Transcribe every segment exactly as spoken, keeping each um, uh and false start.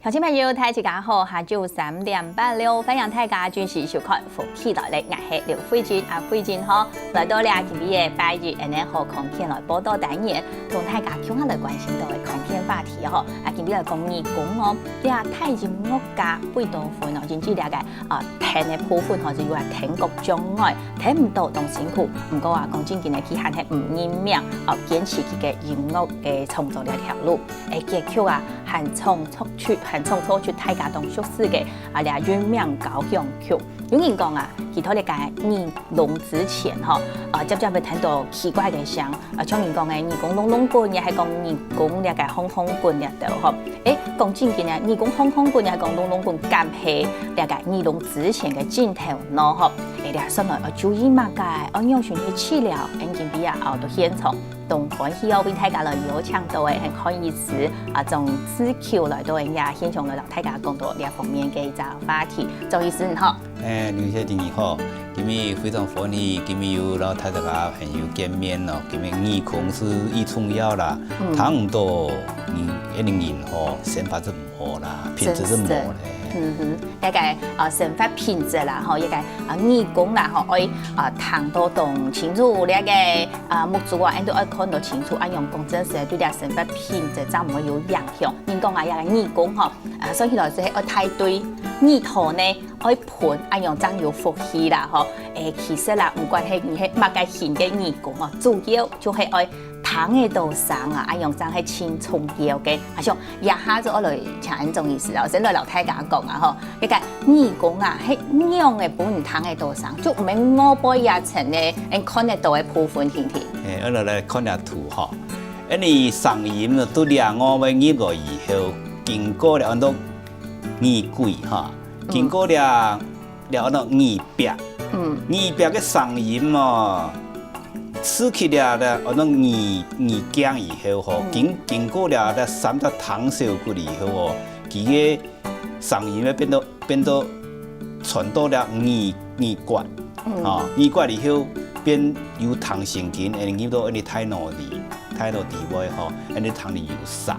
鄉親朋友，大家好，下晝三點半了，歡迎大家準時收看《福氣來了》，𠊎係劉慧君，啊，慧君吼，來到了今日个拜一，恁呢好空間來報到單元，同大家共下來關心到个空間話題吼。啊，今日來講義工哦，這大音樂家貝多芬哦，真正這个啊，聽个部分吼，就有啊聽覺障礙，聽毋到當辛苦。毋過啊，講正經个，佢還係毋認命，哦，堅持佢个音樂个創作這條路。誒，結局啊， 還創作出，還創作出大家當熟悉个啊，這運命交響曲。有人講啊，佢在這个耳聾之前吼，啊，輒輒會聽到奇怪个聲，啊，像人講个耳公隆隆滾，也係講耳公這个轟轟滾這兜吼。誒，講正經个，耳公轟轟滾，也係講隆隆滾，敢係這个耳聾之前个症頭呢吼？誒，這算來愛注意麼个？愛仰般去治療？𠊎今晡日啊，到現場 當歡喜哦，為大家來邀請到个很好意思啊，張志球來到𠊎這現場來同大家講到這方面个一隻話題。張醫師你好。誒，劉小姐你好，今日非常歡喜，今日又摎大家朋友見面咯。今日耳公係最重要啦，嗯。聽毋到，你，你个人吼，生活就毋好啦，品質就無咧。真是。嗯哼。 這个，呃，生活品質啦，吼，這个，呃，耳公啦，吼，愛，呃，聽到當清楚，這个，呃，目珠啊，恁都愛看到清楚，恁樣講真實對這生活品質正毋會有影響。人講啊，這个耳公吼，呃，算起來係愛帶對，耳朵呢，愛噴，恁樣正有福氣啦，吼。誒，其實啦，毋管係你係麼个型个耳公吼，主要就係愛 聽得到聲啊，恁樣正係盡重要个。啊，像這下就愛來請𠊎張醫師哦，先來摎大家講啊吼，這个耳公啊，係仰仔分人聽得到聲，就毋係外背這層个，𠊎看得到个部分，定定。誒，𠊎來來看這圖吼，恁呢聲音就對這外背入來以後，經過了安到耳胲哈，經過了 了安到耳壁。嗯。耳壁个聲音哦，刺激了，了安到耳，耳鏡以後吼，嗯。經，經過了這三隻聽小骨以後哦，佢个聲音會變到，變到傳到了耳，耳骨。嗯。啊，耳骨以後變有聽神經，會入到𠊎个大腦裡，大腦裡背吼，𠊎个聽力有聲。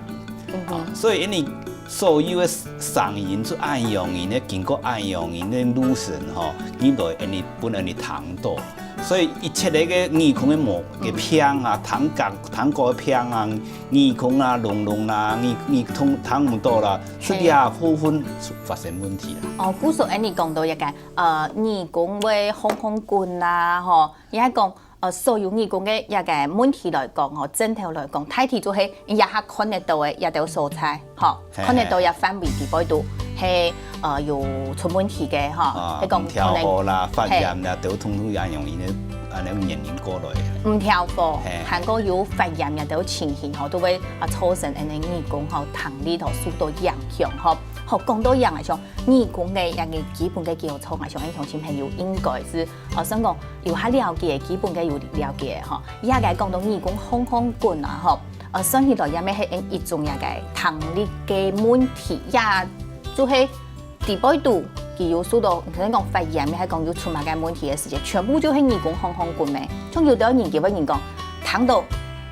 嗯哼。啊，所以𠊎等所有个聲音就恁樣，𠊎等經過恁樣，𠊎等个路程吼，入來𠊎等分𠊎等聽到。所以一切个个耳公个毛个病啊，嗯。聽覺，聽覺个病啊，耳公啊，聾聾啦，耳，耳痛聽毋到啦，係。這部分發生問題啦。哦，故所𠊎等講到一个，呃，耳公會轟轟滾啦，吼，也係講 呃，所有耳公个這个問題來講吼，症頭來講，大體就係這下看得到个這兜所在，吼，係，看得到這範圍裡背肚，係，呃，有出問題个，吼，啊，係講毋調和啦，可能，發炎啦，係。都通通也容易呢，恁樣原因過來个。毋調和，係。還過有發炎這兜情形吼，都會啊造成𠊎等耳公吼，聽力吼受到影響吼。好，講到影來講， 耳公个這个基本个檢查啊，相信鄉親朋友應該係，呃，算講有較了解，基本个有了解吼。這个講到耳公轟轟滾啊吼，呃，算起來也乜係一種這个聽力个問題，也就係裡背肚佢有受到，可能講發炎，還講有出麼个問題个時節，全部就係耳公轟轟滾咩。像有兜人佢會人講，聽到，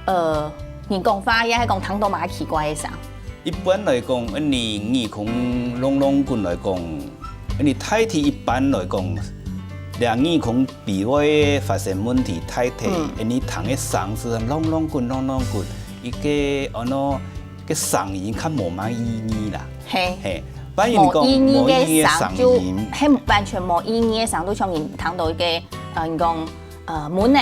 呃，人講話，也係講聽到麼个奇怪个聲。 一般來講，恁呢耳公隆隆滾來講，恁呢大體一般來講，這耳公皮會發生問題，大體，嗯。恁呢聽个聲係隆隆滾、隆隆滾，一个安到个聲音較無麼意義啦。係。係，反而講無意義个聲就，無意義个聲音。係完全無意義个聲，就像人聽到一个，呃，人講，呃，蚊仔，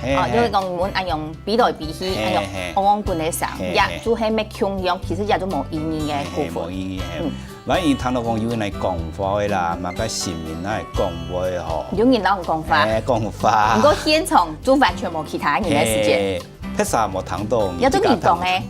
係，哦，係。就係講人恁樣飛來飛去，係，恁樣係。嗡嗡滾个聲，係，係。也就係乜共樣，其實也就無意義个部分。係，係，無意義，係。嗯。萬一聽到講有人來講話个啦，麼个神明來講話吼。有人摎人講話。係，講話。毋過現場就完全無其他人个時間。係，別儕無聽到，也就人講个，自家聽。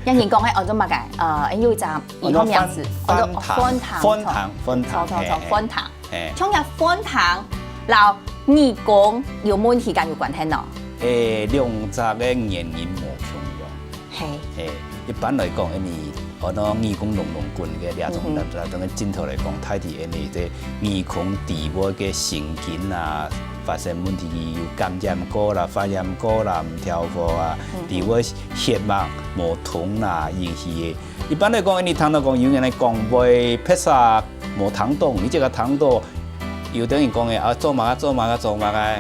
也人講个，哦，做麼个？呃，有一隻醫學名詞，哦，做飯堂，飯堂，飯堂，錯，錯，錯，係，係。飯堂。 係。像這飯堂摎耳公有問題，敢有關係喏？誒，兩隻个原因無共樣。係。係，一般來講，恁呢哦，那耳公隆隆滾个這種，嗯哼。那，那種个症頭來講，大體因為這耳公底部个神經啊，發生問題，有感染過啦、發炎過啦、毋調和啊，嗯哼。底部血脈無通啦，引起个。一般來講，你聽到講有人來講話，撇煞無聽懂，你這个聽到，有的人講个啊，做麼个、做麼个、做麼个，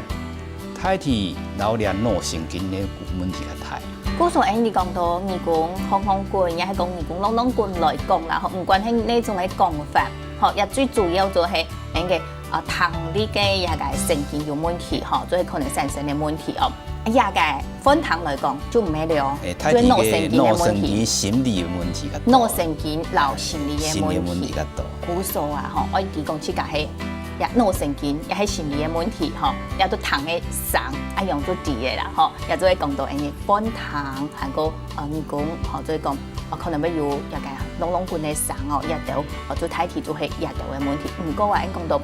大體摎這腦神經个問題較大。 故所，𫣆俚講到耳公轟轟滾，也係講耳公隆隆滾來講啦，吼，毋管係哪種个講法，吼，也最主要就係𫣆个，啊，聽力个這个神經有問題，吼，就係可能產生个問題哦。啊，這个換聽來講，就毋係了，欸，就係腦神經个問題。大體个腦神經心理个問題較多。腦神經摎心理个問題。心理个問題較多。故所啊，吼，𫣆俚講自家係，也腦神經，也係心理个問題，吼，也都聽个聲，啊，樣就知个啦，吼。 也就會講到𫣆俚換聽，還過，呃，耳公，吼，就會講，呃，可能會有這个隆隆滾个聲哦，這兜，呃，就大體就係這兜个問題。毋過啊，𫣆講到，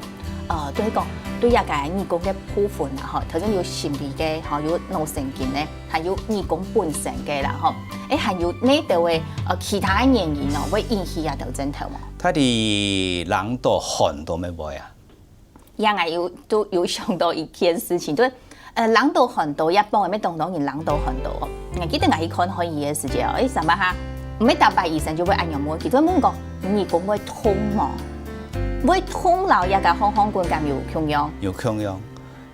呃，就係講，對這个耳公个部分啊，吼，頭先有心理个，吼，有腦神經个，還有耳公本身个啦，吼。欸，還有哪兜个，呃，其他个原因哦，會引起這兜症頭無？大體冷著寒著乜會啊。 這𠊎有，都有想到一件事情，就係，呃，冷著寒著，這幫个乜當多人冷著寒著哦。𠊎記得𠊎去看牙醫个時節哦，欸，想辦法，毋係逐擺醫生就會恁樣問，佢就會問講，你耳公會痛無？會痛摎這个轟轟滾敢有共樣？有共樣，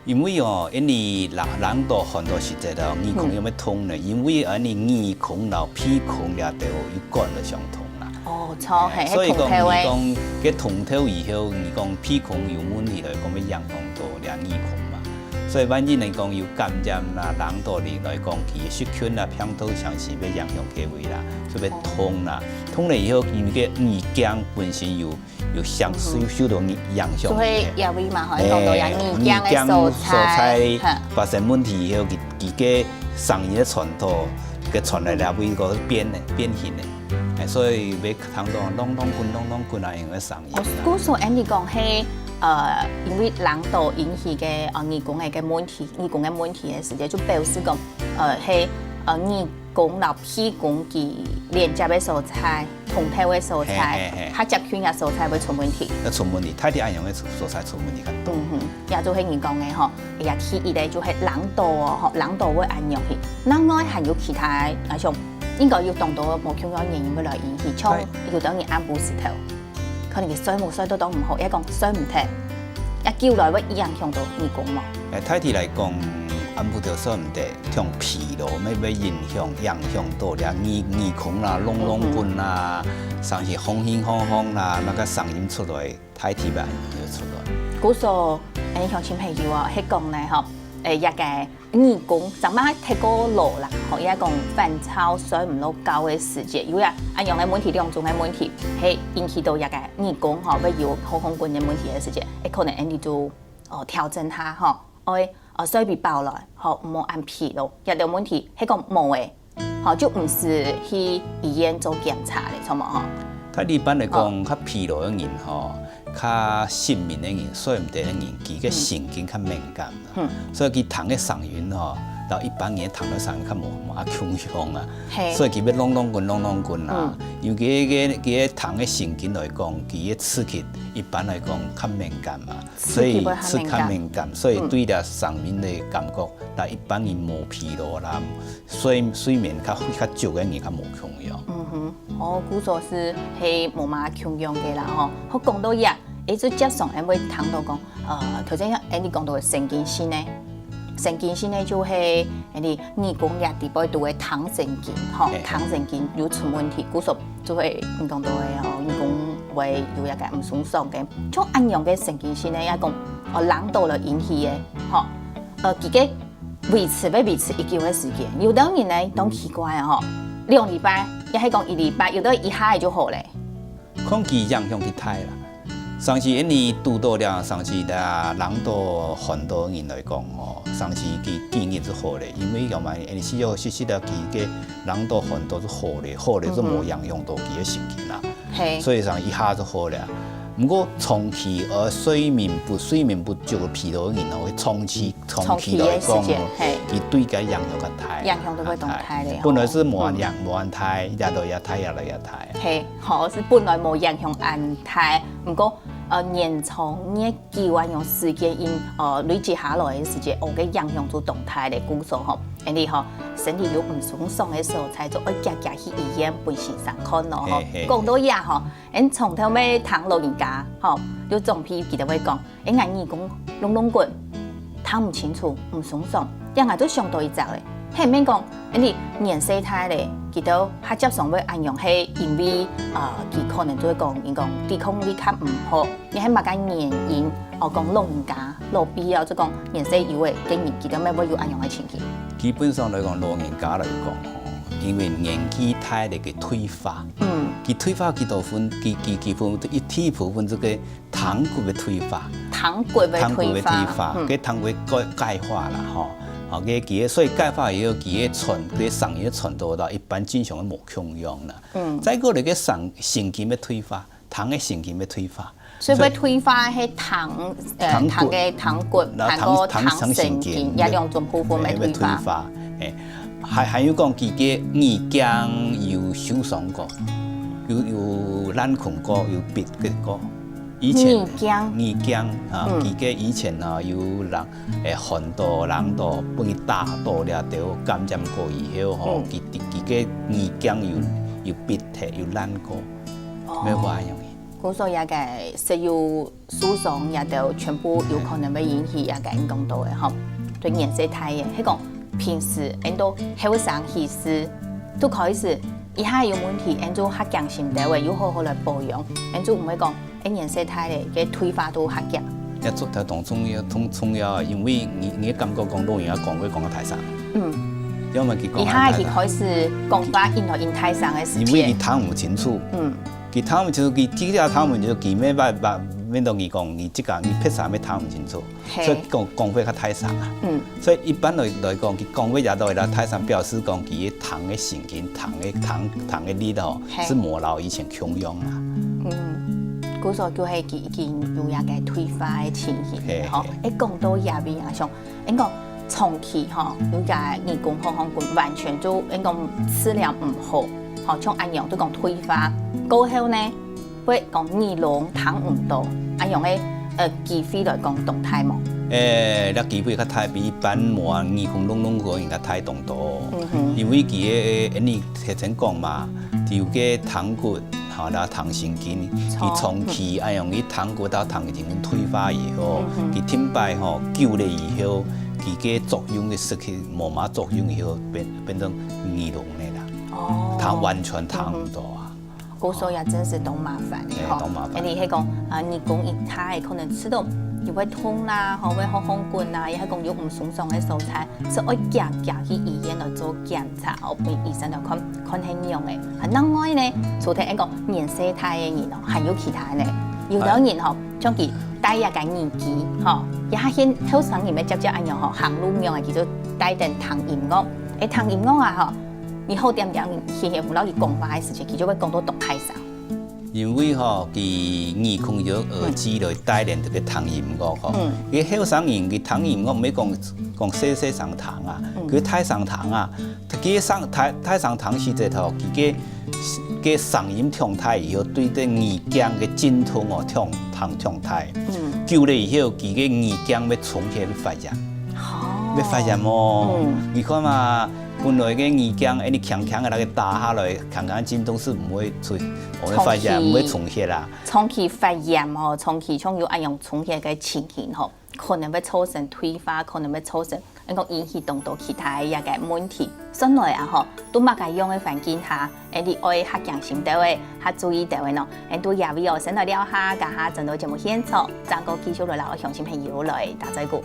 因為哦，因為冷，冷著寒著時節哦，耳公有乜痛呢？因為恁樣耳公摎鼻公這兜有關个相通啦。 哦，著，嘿，所以講，你講，該通透以後，你講鼻公有問題來講，會影響到這耳公嘛。所以萬一你講有感染啦、冷著你來講，佢个細菌啦、病毒常時會影響該位啦，就會痛啦。痛了以後，因為該耳鏡本身有，有受，受，受到影響。所以這位嘛，吼，講到這耳鏡个所在，發生問題以後，佢，佢个聲音个傳導，个傳來這位个變，變形个。 欸，所以會聽到隆隆滾、隆隆滾啊，恁樣个聲音。哦，故所恁樣講，係，呃，因為冷著引起个，呃，耳公个个問題，耳公个問題个時節，就表示講，呃，係，呃，耳公摎鼻公佢連接个所在、通透个所在、嘿，嘿，嘿。較接近个所在會出問題。會出問題，大體恁樣个所在出問題較多。嗯哼，也就係你講个吼，哎呀，第一个就係冷著哦，吼，冷著會恁樣去。另外還有其他个，啊，像 應該有當多無共樣原因會來引起，像有兜人暗晡時頭，可能佢睡目睡到當毋好，也講睡毋忒，也久來會影響到耳公無？欸，大體來講，暗晡頭睡毋忒，像疲勞，乜會影響，影響到這耳，耳公啦、隆隆滾啦，常時轟轟轟轟啦，該个聲音出來，大體會恁樣出來。故所，欸，鄉親朋友哦，係講呢吼，欸，這个 耳公，上擺忒過勞啦，吼，也講煩躁睡毋落覺个時節，有啊，恁樣个問題，兩種个問題，係引起到這个耳公吼，會有轟轟滾个問題个時節，欸，可能𫣆俚就，哦，調整下吼，愛，哦，睡比飽來，吼，毋好恁疲勞，這兜問題，係講無个，吼，就毋使去醫院做檢查咧，著無吼？大體一般來講，較疲勞个人吼， 較失眠个人、睡毋得个人，佢个神經較敏感啦。所以佢聽个聲音吼，摎一般人聽个聲音較無，無恁共樣啊。嘿。所以佢會隆隆滾、隆隆滾啊。因為佢个，佢个聽个神經來講，佢个刺激一般來講較敏感嘛，所以刺激會較敏感。所以對這聲音个感覺，摎一般人無疲勞啦，睡，睡眠較，較足个人較無共樣。嗯哼。 哦，故所係，係無麼共樣个啦吼。好，講到這，欸，就接上𫣆會聽到講，呃，頭先𫣆俚講到个神經性个，神經性个就係𫣆俚耳公這底背肚个聽神經吼，嘿。聽神經有出問題，故所就會你講到个吼，耳公會有一个毋鬆爽个，像恁樣个神經性个，也講，哦，冷著了引起个吼，呃，佢个 維持，會維持已久个時間。有兜人呢，當奇怪啊吼，兩禮拜，也係講一禮拜，有兜一下仔就好咧。看佢影響幾大啦。上次𫣆俚堵到這，上次這冷著寒著个人來講吼，上次佢幾日就好咧，因為𫣆俚需要歇息啊，佢个冷著寒著就好咧，好咧就無影響到佢个神經啦。嘿。所以上一下就好咧。毋過長期呃睡眠不睡眠不足个疲勞个人哦，會長期長期來講哦，長期个時間，嘿。佢對个影響較大，影響都會當大咧，較大。本來係無恁，嗯。無恁大，越來越大，越來越大。嘿，吼，係本來無影響恁大，毋過呃年長月久啊，用時間因呃累積下來个時間，哦，个影響就當大咧，故所吼，恁呢吼，身體有毋鬆爽个時候，才做愛遽遽去醫院分先生看咯吼。嘿，嘿，講到這吼， 恁從頭尾聽老人家，吼，有長輩佢兜會講，哎，𠊎耳公隆隆滾，聽毋清楚，毋鬆爽，這𠊎就想到一隻咧。係毋免講，恁呢年歲大咧，佢兜較接上會恁樣，係因為，呃，佢可能就會講，人講抵抗力較毋好，你係麼个原因？哦，講老人家、老輩啊，就講年歲有个，个人佢兜乜會有恁樣个情形。基本上來講，老人家來講吼，因為年紀大咧个退化，嗯。佢退化幾多分，佢佢佢分一第一部分這个糖骨个退化，糖骨个退化，糖骨个退化，嗯。个糖骨个鈣化啦吼，好，个佢个所以鈣化以後，佢个喘，个聲音个喘度到一般正常个無共樣啦。嗯。再過來个神神經个退化，糖个神经个退化，所以會退化係糖，呃，糖骨，糖个糖骨，然後糖糖个糖神經，糖神經，這兩種部分个退化。會退化，哎，還還有講佢个耳脣有受傷過，有有爛孔過，有必結過。以前耳脣，耳脣啊，嗯。佢个以前啊有人，哎，寒到、冷到，分佢打到了，就感染過以後吼，嗯。佢佢佢个耳脣有有必忒，有爛過，哦。無法用。故所這个係有 受傷，這兜全部有可能會引起這个恁講到个吼，對年歲大个，係講平時恁多後生其實都可以係，一下有問題，恁就較驚心兜个，又好好來保養，恁就毋會講，哎，年歲大咧，个退化都較強。這做得當重要，當重要啊，因為你你感覺講老人家講話講到大聲，嗯，因為佢講一下佢開始講話，引到引大聲个時間，因為佢聽毋清楚，嗯。 佢聽毋清楚，佢佢也聽毋清楚，佢乜乜乜，乜同佢講，你這个你別儕乜聽毋清楚，嘿。所以講講話較大聲啊。嗯。所以一般來來講，佢講話也都會較大聲，表示講佢个糖个神經、糖个糖糖个力吼，嘿。係無老以前共樣啊。嗯，故所就係佢已經有一个退化个情形吼。嘿嘿。哎，講到這位啊，像 應該長期吼，有个耳公、喉管完全就應該治療毋好，吼，像恁樣就講退化，過後呢，會講耳聾聽毋到，恁樣个呃機會來講當大無？誒，這機會較大，比一般無啊耳公聾聾个人較大當多。嗯哼。因為佢个，誒，你頭先講嘛，佢有个糖骨 吼，啦，糖神經，佢長期恁樣去糖骨到糖神經退化以後，嗯哼。佢停擺吼，久了以後，佢个作用个失去，無麼作用以後，變變成耳聾个啦。哦。佢完全聽毋到啊。嗯哼。故所也真係當麻煩个吼。嘿，當麻煩。因為係講，啊，耳公一大，可能食到又會痛啦，吼，會喉管啦，也係講有毋鬆爽个所在，所以愛遽遽去醫院來做檢 查哦，分醫生來看，看係仰仔。啊，另外呢，除忒恁講年歲大个人哦，還有其他呢。有兜人吼，像佢戴一个耳機吼，也係現後生人个接接恁樣吼，行路仰仔，佢就戴等聽音樂。誒，聽音樂啊吼，你好恬恬，歇歇無摎佢講話个時節，佢就會講到當大聲。 因為吼，佢耳空有耳機來帶領這个聽音樂吼。嗯。佢後生人佢聽音樂，毋係講講細細聲聽啊，嗯。佢大聲聽啊，佢上大大聲聽時節吼，佢个个聲音忒大以後，對這耳脣个震動哦，忒忒忒大。嗯。久了以後，佢个耳脣會充血，會發炎。哦。會發炎哦。嗯。你看嘛，本來个耳脣，哎，你輕輕个那個打下來，輕輕震動是毋會出 我們發炎，長期毋會充血啦。長期發炎吼，長期像有恁樣充血个情形吼，可能會造成退化，可能會造成，應該引起當多其他个一个問題。算來啊吼，都麼个樣个環境下，誒，你愛較驚心兜个，較注意兜个喏。誒，都這位哦，先來尞下，等下轉到節目現場，正過繼續來摎鄉親朋友來打嘴鼓。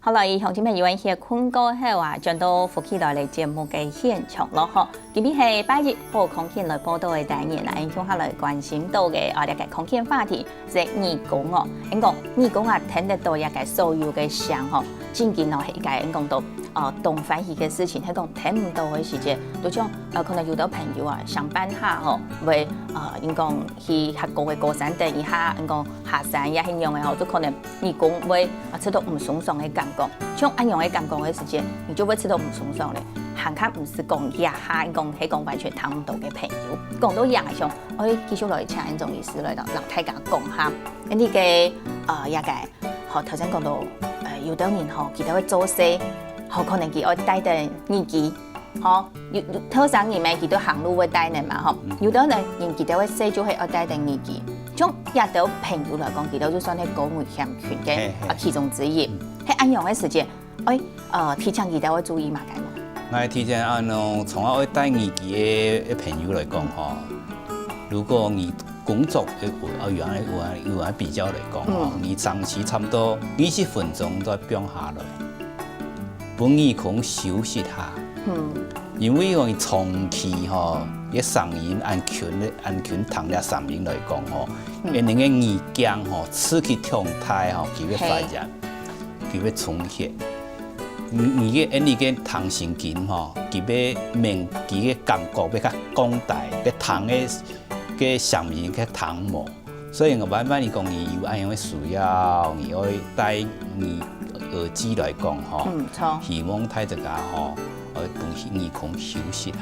好，來，鄉親朋友，歇睏過後啊，轉到福氣來了節目个現場咯吼。今日係拜一好康健來報到个單元啊，𠊎等共下來關心到个啊，這个康健話題係耳公哦。𠊎等講耳公啊，聽得到這个所有个聲吼，正經哦，係一个𠊎等講到呃當歡喜个事情，係講聽毋到个時節，就像呃可能有兜朋友啊，上班下吼，會呃𠊎等講去較高个高山頂一下，𠊎等講下山也係仰个吼，就可能 耳公會啊，受到毋鬆爽个感覺。像恁樣个感覺个時節，你就會受到毋鬆爽咧。還較毋使講這下，講係講完全聽毋到个朋友。講到這項，𠊎繼續來請𠊎等中醫師來同，同大家講下。恁呢个呃，這个，好，頭先講到，呃，有兜人吼，佢兜會做事，好，可能佢愛戴等耳機， 吼，有有後生人咩，佢兜行路會戴呢嘛吼。有兜人年紀兜會細就會愛戴等耳機。像這兜朋友來講，佢兜就算係高危險群个啊其中之一。係恁樣个時節，愛呃提醒佢兜愛注意麼个無？𠊎提醒恁樣從來愛戴耳機个个朋友來講吼，如果你工作有有有有比較來講吼，你長期差不多二十分鐘都愛放下來。 分耳空休息下。嗯，因為講長期吼，个聲音恁近恁近聽這聲音來講吼，嗯，恁樣个耳鏡吼，刺激忒大吼，佢會發炎，佢會充血。你你个恁樣个聽神經吼，佢會明佢个感覺會較廣大，个聽个个聲音較聽無。 所以𠊎慢慢你講，你有恁樣个需要，你愛戴耳耳機來講吼，嗯，著，希望大自家吼，愛分耳空休息下。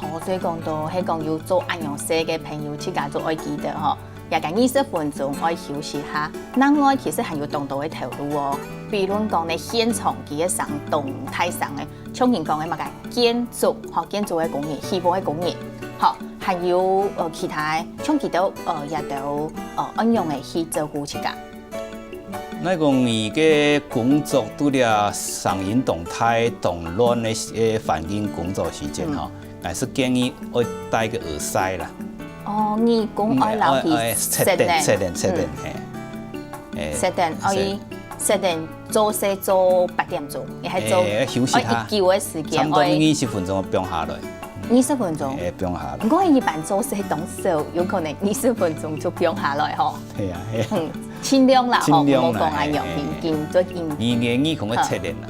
哦，所以講到係講有做恁樣事个朋友，自家就愛記得吼，這个二十分鐘愛休息下。另外其實還有當多个頭路哦，比如講呢，現場佢个聲當大聲个， 像人講个麼个建築，吼，建築个工人，起屋个工人，吼，還有呃其他个，像佢兜呃這兜呃恁樣个去照顧自家。𠊎講你个工作除了聲音當大、當亂个个環境工作時間吼，𠊎係建議愛戴个耳塞啦。哦，耳公愛留佢設定，設定設定，係。 欸，設定，哦，佢設定做事做八點鐘，也係做，欸，休息下，愛一久个時間，差不多愛二十分鐘放下來。二十分鐘。欸，放下來。毋過一般做事當少，有可能二十分鐘就放下來吼。係啊，係啊。嗯，盡量啦，吼，盡量啦，毋好講恁樣，係，係，平均做平均。你个耳空个設定啦，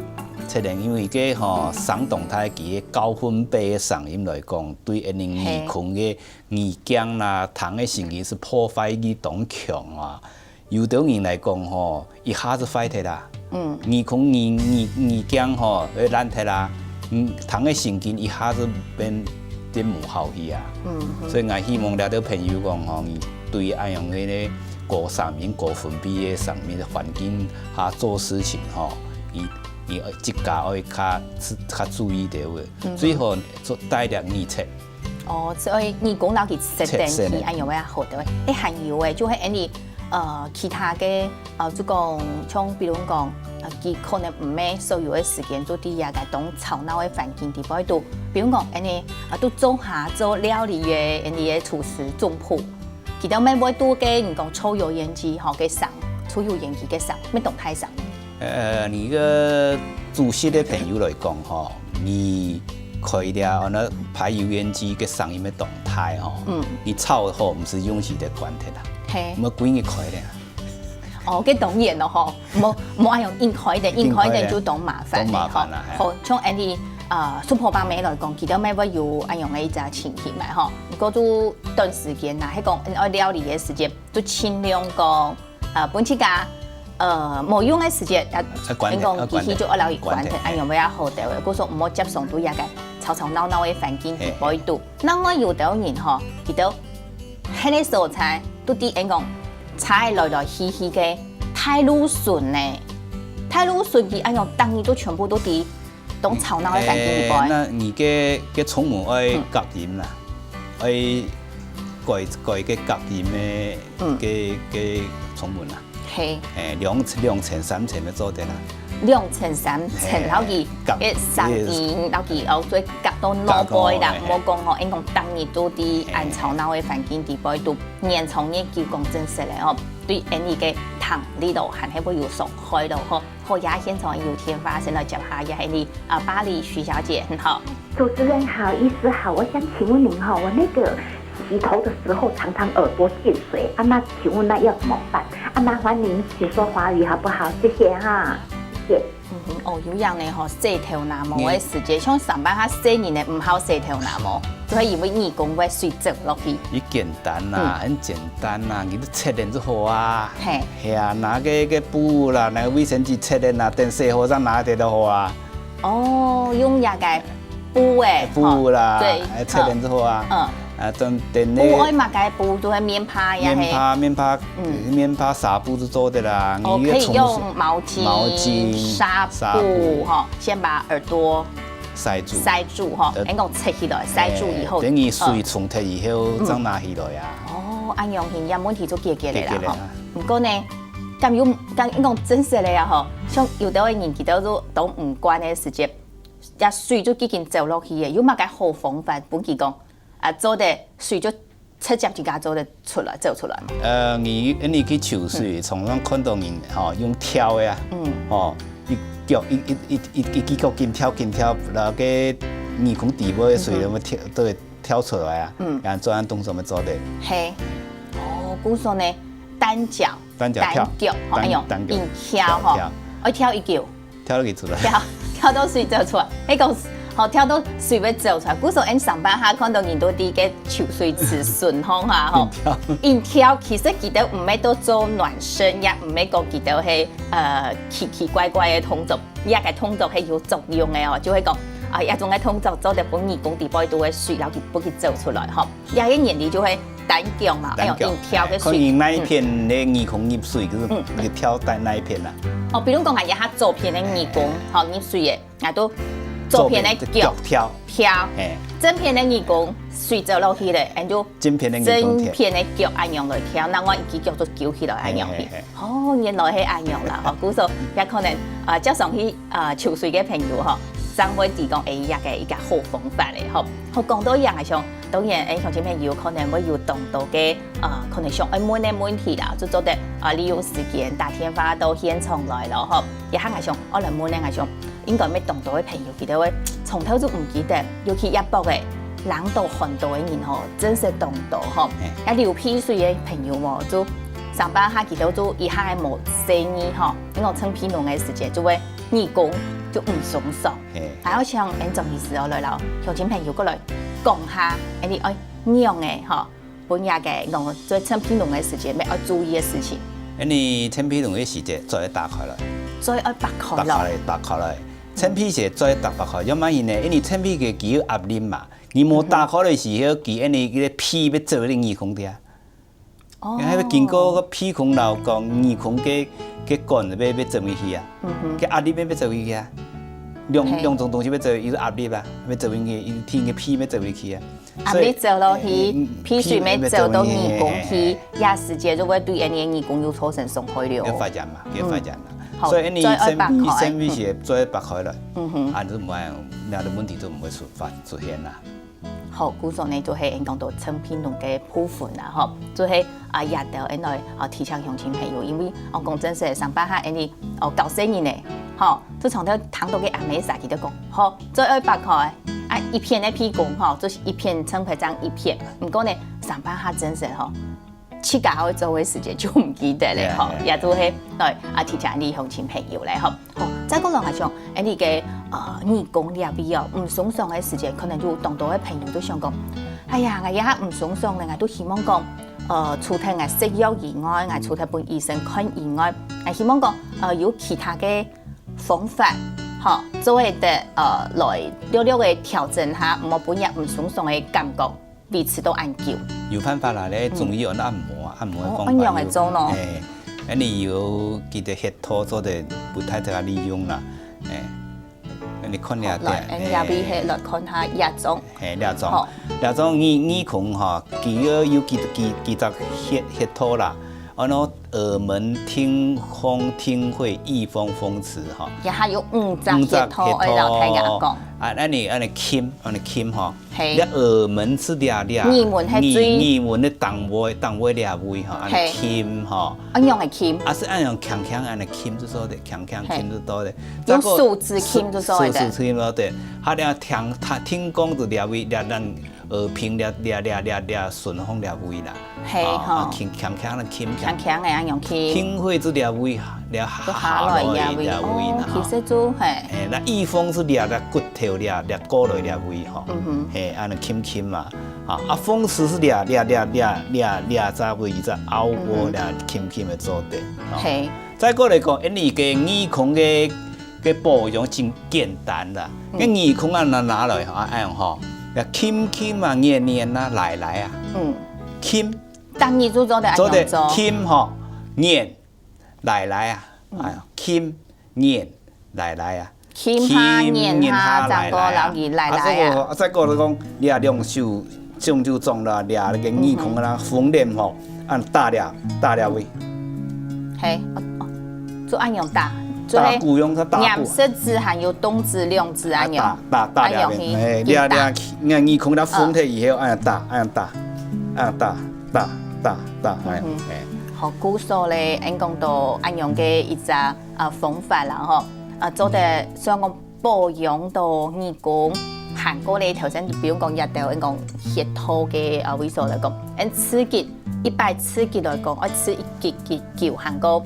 設定，因為个吼，聲當大，佢个高分貝个聲音來講，對恁樣耳空个耳鏡啦、聽个神經係破壞力當強啊。 有兜人來講吼，一下子壞忒啦。嗯，耳空耳耳耳鏡吼，會爛忒啦。嗯，聽个神經一下子變變無效去啊。嗯，所以𠊎希望這兜朋友講吼，你對恁樣个呢高聲音、高分貝个聲音个環境下做事情吼，你你自家愛較較注意兜个，最好做戴粒耳塞。 哦，所以耳公摎佢設定去，設定。恁樣會較好兜。欸，還有欸，就係恁樣，呃，其他个，呃，就講，像比如講，呃，佢可能毋係所有个時間都在這个當吵鬧个環境底背肚。比如講，恁樣，啊，都做下做料理个，恁樣个廚師總舖，佢兜乜會對个，你講抽油煙機吼，个聲，抽油煙機个聲，乜當大聲。 呃，你个煮食个朋友來講吼，你開了安到排油煙機个聲音會當大吼，嗯，你炒好毋係用時就關忒啦，係，毋好故意開了。哦，該當然咯吼，無無愛用硬開个，硬開个就當麻煩，當麻煩啦，係。好，像恁樣，呃，蘇婆伯姆來講，佢兜乜會有恁樣个一隻情形嘛吼，毋過就短時間啦，係講，嗯，愛料理个時間，就盡量講 呃，分自家，呃，無用个時節，啊，關忒，講機器就愛摎佢關忒，恁樣會較好兜个。故所毋好輒常在這个吵吵鬧鬧个環境底背肚。另外有兜人吼，佢兜歇个所在，都知𠊎講，車來來去去个，大路脣呢，大路脣佢恁樣逐日都全部都知 當吵鬧个環境底背。欸，該你个个窗門愛隔音啦，愛改改个隔音个个个窗門啦。係。欸，兩兩層三層个做得啦。兩層三層，係，摎佢隔个聲音，摎佢哦，所以隔到腦背啦，隔到腦，毋好講哦，𠊎講逐日都在恁吵鬧个環境底背，都年長月久講真實个哦。對𠊎俚个聽力咯，還係會有傷害咯，吼。好，這下現場有電話，先來接下，這係𠊎俚啊，巴黎徐小姐，你好。主持人好，醫師好，我想請問您哈，我那個洗頭的時候常常耳朵進水，啊，那請問那要怎麼辦？啊，麻煩您請說華語好不好？謝謝哈，謝謝。嗯哼，哦，有影呢吼，洗頭那毛个時節，像上班下洗人呢，毋好洗頭那毛，就係因為耳公會水走落去。你簡單啦，嗯。很簡單啦，你就切人就好啊。嘿。係啊，拿个个布啦，拿个衛生紙切人啊，等洗好再拿得就好啊。哦，用那個布欸，布啦，吼，對，哎，切人就好啊。嗯。啊，等等布愛麼个布，就係棉ผ้呀，棉ผ้，棉ผ้，嗯。棉ผ้、紗布就做得啦。哦，你可以用毛巾、毛巾、紗布，紗布。吼，先把耳朵塞住。塞住，吼，對。然後切起來，塞住以後，哎，等於水沖忒以後，嗯。再拿起來啊。哦，恁樣形，這問題就解決了啦，解決了啊。吼。毋過呢，敢有，敢講真實个啊，吼，像有兜个人，佢兜都，都毋慣个時節，這水就已經走落去个，有麼个好方法，分佢講，啊，做得水就 直接自家做得出來，走出來嘛。呃，你，你去泅水，嗯。常常看到人，吼，用跳个啊，嗯。吼，一腳，一，一，一，一，一隻腳緊跳緊跳，然後个耳空底部个水，嗯哼。都會跳，都會跳出來啊。嗯。然後做恁動作乜做得。嘿。哦，故所呢，單腳，單腳跳。單腳，吼，單，哎喲，單腳。硬跳，吼，跳，跳。愛跳一久。 跳落去出來。跳，跳到水走出來。該講，吼，跳到水會走出來。故所𠊎上班下看到人都在該泅水池順風下，吼。硬跳。硬跳，其實佢兜毋係都做暖身，也毋係講佢兜係，呃，奇奇怪怪个動作。這個動作係有作用个哦，就係講，啊，這種个動作做得分耳公底背肚个水，然後佢分佢走出來，吼。這個原理就係單腳嘛，哎喲，單腳。硬跳个水。看你哪一片个耳空入水，就是嗯。你跳在哪一片啦。哦，比如講，啊，這下左片个耳公，吼，入水个。 啊，都左片个腳，左片个腳跳。跳，嘿。正片个耳公水走落去咧，𠊎就正片个耳公跳。正片个腳恁樣來跳，另外一隻腳就揪起來恁樣去。嘿，嘿，嘿。哦，原來係恁樣啦，吼，故所也可能，啊，照常去，啊，泅水个朋友吼，正會知講，哎，這個一個好方法咧，吼。好，講到這樣个時候，當然，哎，鄉親朋友可能會有當多个，啊，可能想愛問个問題啦，就做得，啊，利用時間打電話到現場來咯，吼。這下𠊎想，𠊎來問个，𠊎想， 應該乜當多个朋友，佢兜會從頭就毋記得，尤其這駁仔，冷到寒到个人吼，真實當多吼。嘿。該流鼻水个朋友哦，就上班下佢兜就一下仔無細義吼，你講擤鼻籠个時節就會耳公就毋鬆爽。嘿。還有像𠊎張醫師哦，來摎鄉親朋友過來講下，恁樣愛仰仔吼， 分這個，講做擤鼻籠个時節，乜愛注意个事情。恁樣擤鼻籠个時節，嘴愛擘開來。嘴愛擘開來。擘開來，擘開來。擤鼻時節嘴擘開，仰般形呢？因為擤鼻个佢有壓力嘛，你無擘開來時候，佢恁樣个鼻會走入耳空底啊。哦。該會經過个鼻孔摎講耳孔个，个管會，會走入去啊。嗯哼。个壓力會，會走入去啊。兩，嘿。兩種東西會走，一個壓力啊，會走入去，一個鼻，一個鼻會走入去啊。 壓力走落去，所以，嗯，鼻水乜走到耳公去，嘿，嘿，嘿。這時節就會對𠊎俚个耳公有造成傷害了。會發炎嘛，會發炎嘛。嗯。好，所以你擤鼻，再愛擘開。擤鼻時節嘴擘開來，嗯哼。啊，就毋會，那個問題就毋會出發，出現啦。好，故所呢，就係𠊎講到擤鼻籠个部分啦，吼，就係，啊，這兜𠊎來，啊，提醒鄉親朋友，因為，哦，講真實，上班下𠊎俚，哦，教細人呢，吼，就常常聽到个阿姆儕佢兜講，吼，嘴愛擘開， 啊，一片个鼻公吼，就係一片擤鼻正一片。毋過呢，上班下真實吼，自家愛做个時節就毋記得咧吼，嘿啊，嘿啊。也就係，對，啊，提醒𠊎俚鄉親朋友咧吼。吼，再過來𠊎想，𠊎俚个，呃，耳公這位哦，毋鬆爽个時節，可能有當多个朋友都想講，哎呀，𠊎這下毋鬆爽咧，𠊎都希望講，呃，除忒𠊎食藥以外，𠊎除忒分醫生看以外，𠊎希望講，呃，有其他个 方法，吼，做得，呃，來略略个調整下，毋好分這毋鬆爽个感覺維持到恁久。有辦法啦，咧，嗯。中醫有按摩啊，按摩个方法有。哦，恁樣个做咯。嘿，恁樣有佢个穴道做得分大家利用啦，嘿，恁樣看這點，好，來，恁樣嘿。這位係來看下這種。嘿，這種，好。這種耳，耳空吼，佢有，有幾，幾，幾隻穴，穴道啦，按呢耳鳴、聽風、聽喙、翳風、風池吼。這下有五隻五隻穴道愛摎大家講。穴道。啊，恁呢，恁呢撳，恁呢撳吼。嘿。這耳門是這，這，耳門係最耳，耳門个頂尾，頂尾這位吼，恁呢撳吼。嘿。恁樣个撳。啊，係恁樣輕輕恁呢撳就做得，輕輕撳就做得。嘿。用手指撳就做得。手，手指撳就做得。啊，這聽，聽講就這位，這咱 耳屏這，這，這，這，這順風這位啦。嘿，吼，吼。啊，輕，輕輕仔撳，輕輕仔恁樣撳。聽喙就這位，這下，都下來這位。下來這位啦，哦，吼。其實就，嘿。嘿，啊翳風就這，這骨頭這，這過來這位吼。嗯哼。嘿，恁呢撳撳嘛。啊，啊，風池是這，這，這隻位，這拗窩這撳撳个做得。吼。嘿。再過來講，𫣆俚个耳公个 个保養真簡單啦。嗯。該耳公啊，拿，拿來吼，啊，恁樣吼，愛撳撳啊，捏捏啊，拉拉啊。嗯。撳。逐日就做得恁樣做。做得撳吼，捏，拉拉啊，嗯。哎呀，撳，捏，拉拉啊。撳下，撳，捏下，捏下，再過摎佢拉拉啊。拉拉啊。啊，再過，再過來講，你啊，兩手 像就講啦，這个耳公啊，風簾吼，恁打這，打這位。嘿，哦，哦，就恁樣打，就係打鼓，用它打鼓。拈食指還有動指兩指恁樣。啊，打，打，打這位，恁樣去，嘿，這，這，去打。你看耳公它風忒以後，恁樣打，恁樣打，恁樣打，打，打，打，哎，嗯哼。哎。好，故所咧，恁講到恁樣个一隻，呃，方法啦，吼，呃，做得，雖然講 保養到耳公，還過咧，頭先比如講這兜，講穴道个，呃，位所來講，恁刺激，一擺刺激來講，愛刺激幾久，還過，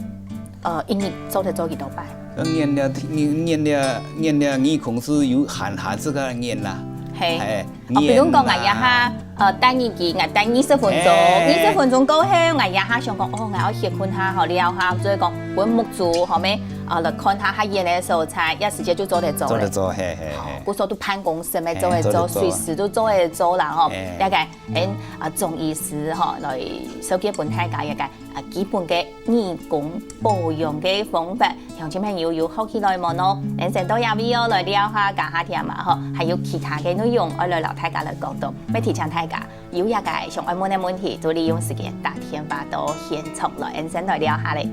呃，一日做得做幾多擺？要捏了，捏，捏了，捏了耳公係有限，限制个捏啦。嘿。嘿。 哦，比如講，𠊎這下，呃，戴耳機，𠊎戴二十分鐘，嘿。二十分鐘過後，𠊎這下想講，哦，𠊎愛歇睏下，吼，尞下，所以講，分目珠，吼，咩，呃，來看下較遠个所在，這時節就做得做咧。做得做，嘿，嘿，嘿。故所都辦公室咩，嘿，做得做，做得做。隨時都做得做啦，吼。嘿。這个，嗯，啊，中醫師，吼，來紹介分大家這个，啊，基本个 耳公保養个方法，鄉親朋友有學起來無呢？恁先到這位哦，來尞下，加下添嘛吼，還有其他个內容愛來摎大家來講到。乜提醒大家，有這个想愛問个問題，就利用時間打電話到現場來，恁先來尞下咧。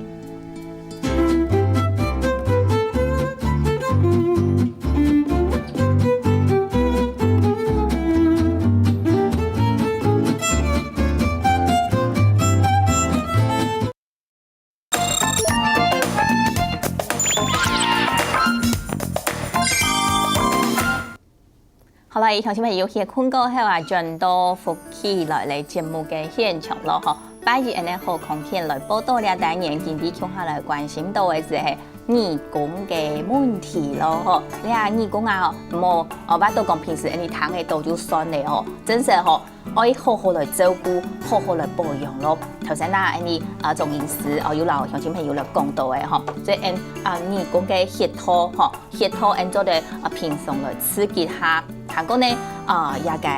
好啦，鄉親朋友，歇睏過後啊，轉到福氣來了節目个現場咯吼。拜一恁呢好康健來報到這單元，今晡日共下來關心到个就係耳公个問題咯吼。這耳公啊，吼，莫，哦，毋好講平時恁呢聽得到就算了吼，真實吼， 愛好好來照顧，好好來保養咯。頭先啊，恁呢，啊，中醫師，哦，有摎鄉親朋友來講到个吼，所以，嗯，啊，耳公个穴道吼，穴道，嗯，做得，啊，平常來刺激下。還過呢，啊，這个，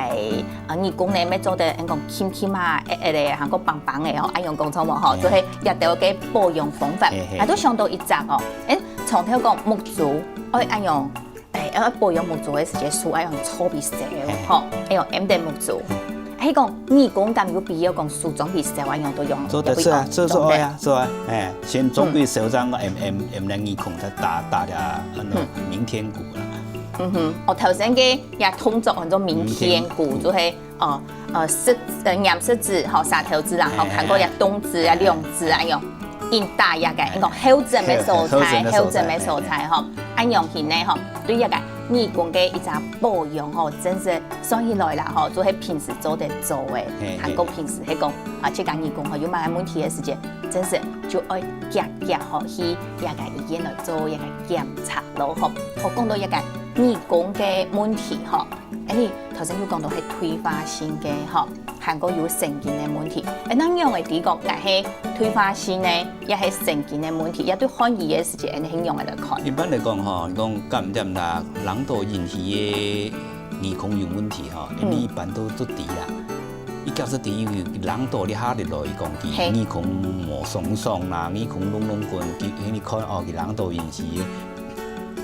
啊，耳公呢，乜做得，嗯，講輕輕啊，欸，欸，咧，還過挷挷个吼，恁樣講著無吼？嘿。就係這兜个保養方法。嘿，嘿。啊，都想到一隻哦，欸，常聽講目珠，愛恁樣 欸，愛保養目珠个時節，手愛用搓鼻屎哦，嘿。吼，愛用揞等目珠。嘿。係講，耳公敢有必要講手裝鼻屎，還用到用？做得，做啊，做，做，做啊，做啊，欸，先裝鼻屎，嗯。這樣揞，揞，揞等耳公，再打，打這，呃，嗯。明天鼓啦。嗯哼，哦，頭先个這動作叫做明天鼓，明天鼓。就係，哦，呃，食，呃，拈食指，吼，舌頭指，然後看過這動指啊，嘿，嘿，嘿。兩指啊，用。 緊打這个，嘿。講後枕个所在，嘿，後枕个所在，後枕个所在吼，嘿，嘿。恁樣形呢吼，對這个耳公个一隻保養吼，真實算起來啦吼，就係平時做得做个，嘿，嘿。還過平時係講，啊，自家耳公吼有麼个問題个時節，真實就愛遽遽吼去這个醫院來做這个檢查咯吼。好，講到這个耳公个問題吼， 欸，你頭先有講到係退化性个吼，還過有神經个問題。欸，恁樣个知講，該係退化性呢，也係神經个問題，也對看醫个時節，恁樣个來看。一般來講吼，你講感染啦，冷到引起个耳公有問題吼，嗯。𫣆俚一般都做知啦。一開始第一有冷到你下日來講，佢嘿。耳公無爽爽啦，耳公隆隆滾，佢，你看哦，佢冷到引起个。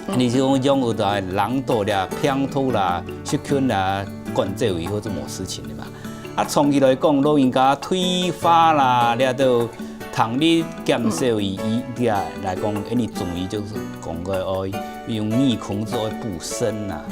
嗯。你就講有个冷到了，病毒啦、細菌啦，趕走以後就無事情了嘛。啊，長期來講，老人家退化啦，了都聽你減少佢，佢這來講，恁呢中醫就係講个愛用耳空就愛補腎啊。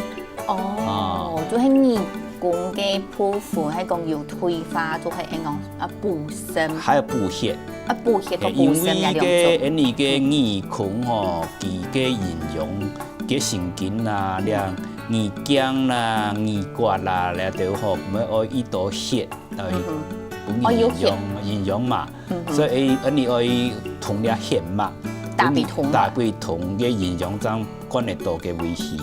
哦，就係耳公个部分，係講有退化，就係恁樣啊補腎。還有補血。啊補血同補腎這兩種。因為个，恁呢个耳空吼，佢个營養，个神經啊，這耳脣啦、耳骨啦，這兜吼，愛愛一多血，呃，分佢營養，營養嘛。 所以恁呢愛通這血脈，打不通，打不通个營養正灌得到个位去。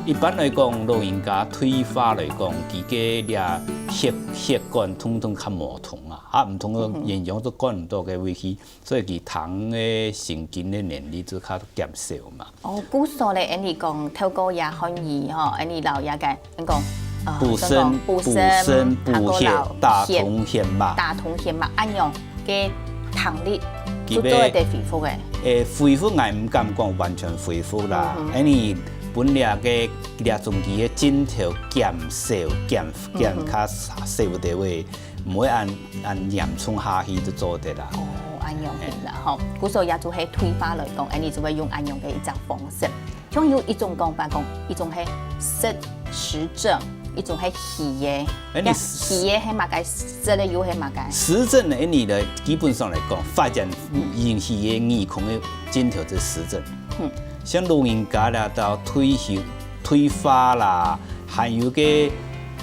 一般來講，老人家退化來講，佢个這血血管通通較無通啊，啊毋通个營養都灌毋到个位去，所以佢聽个神經个能力就較減少嘛。 哦，故所咧，恁呢講透過這漢醫吼，恁呢摎這个，恁講，呃，補腎、補腎、補血、打通血脈，打通血脈，恁樣个聽力，就做得恢復个。誒，恢復𠊎毋敢講完全恢復啦，恁呢分這个這中期个症頭減少、減減較少个位，毋會恁恁嚴重下去就做得啦。哦，恁樣啦吼，故所也就係退化來講，恁呢就會用恁樣个一隻方式。 像有一種講法講，一種係實實症，一種係虛个。該虛个係麼个？實个又係麼个？實症呢，恁呢基本上來講，發炎引起个耳空个症頭就實症。像老人家啦，到退休、退化啦，還有个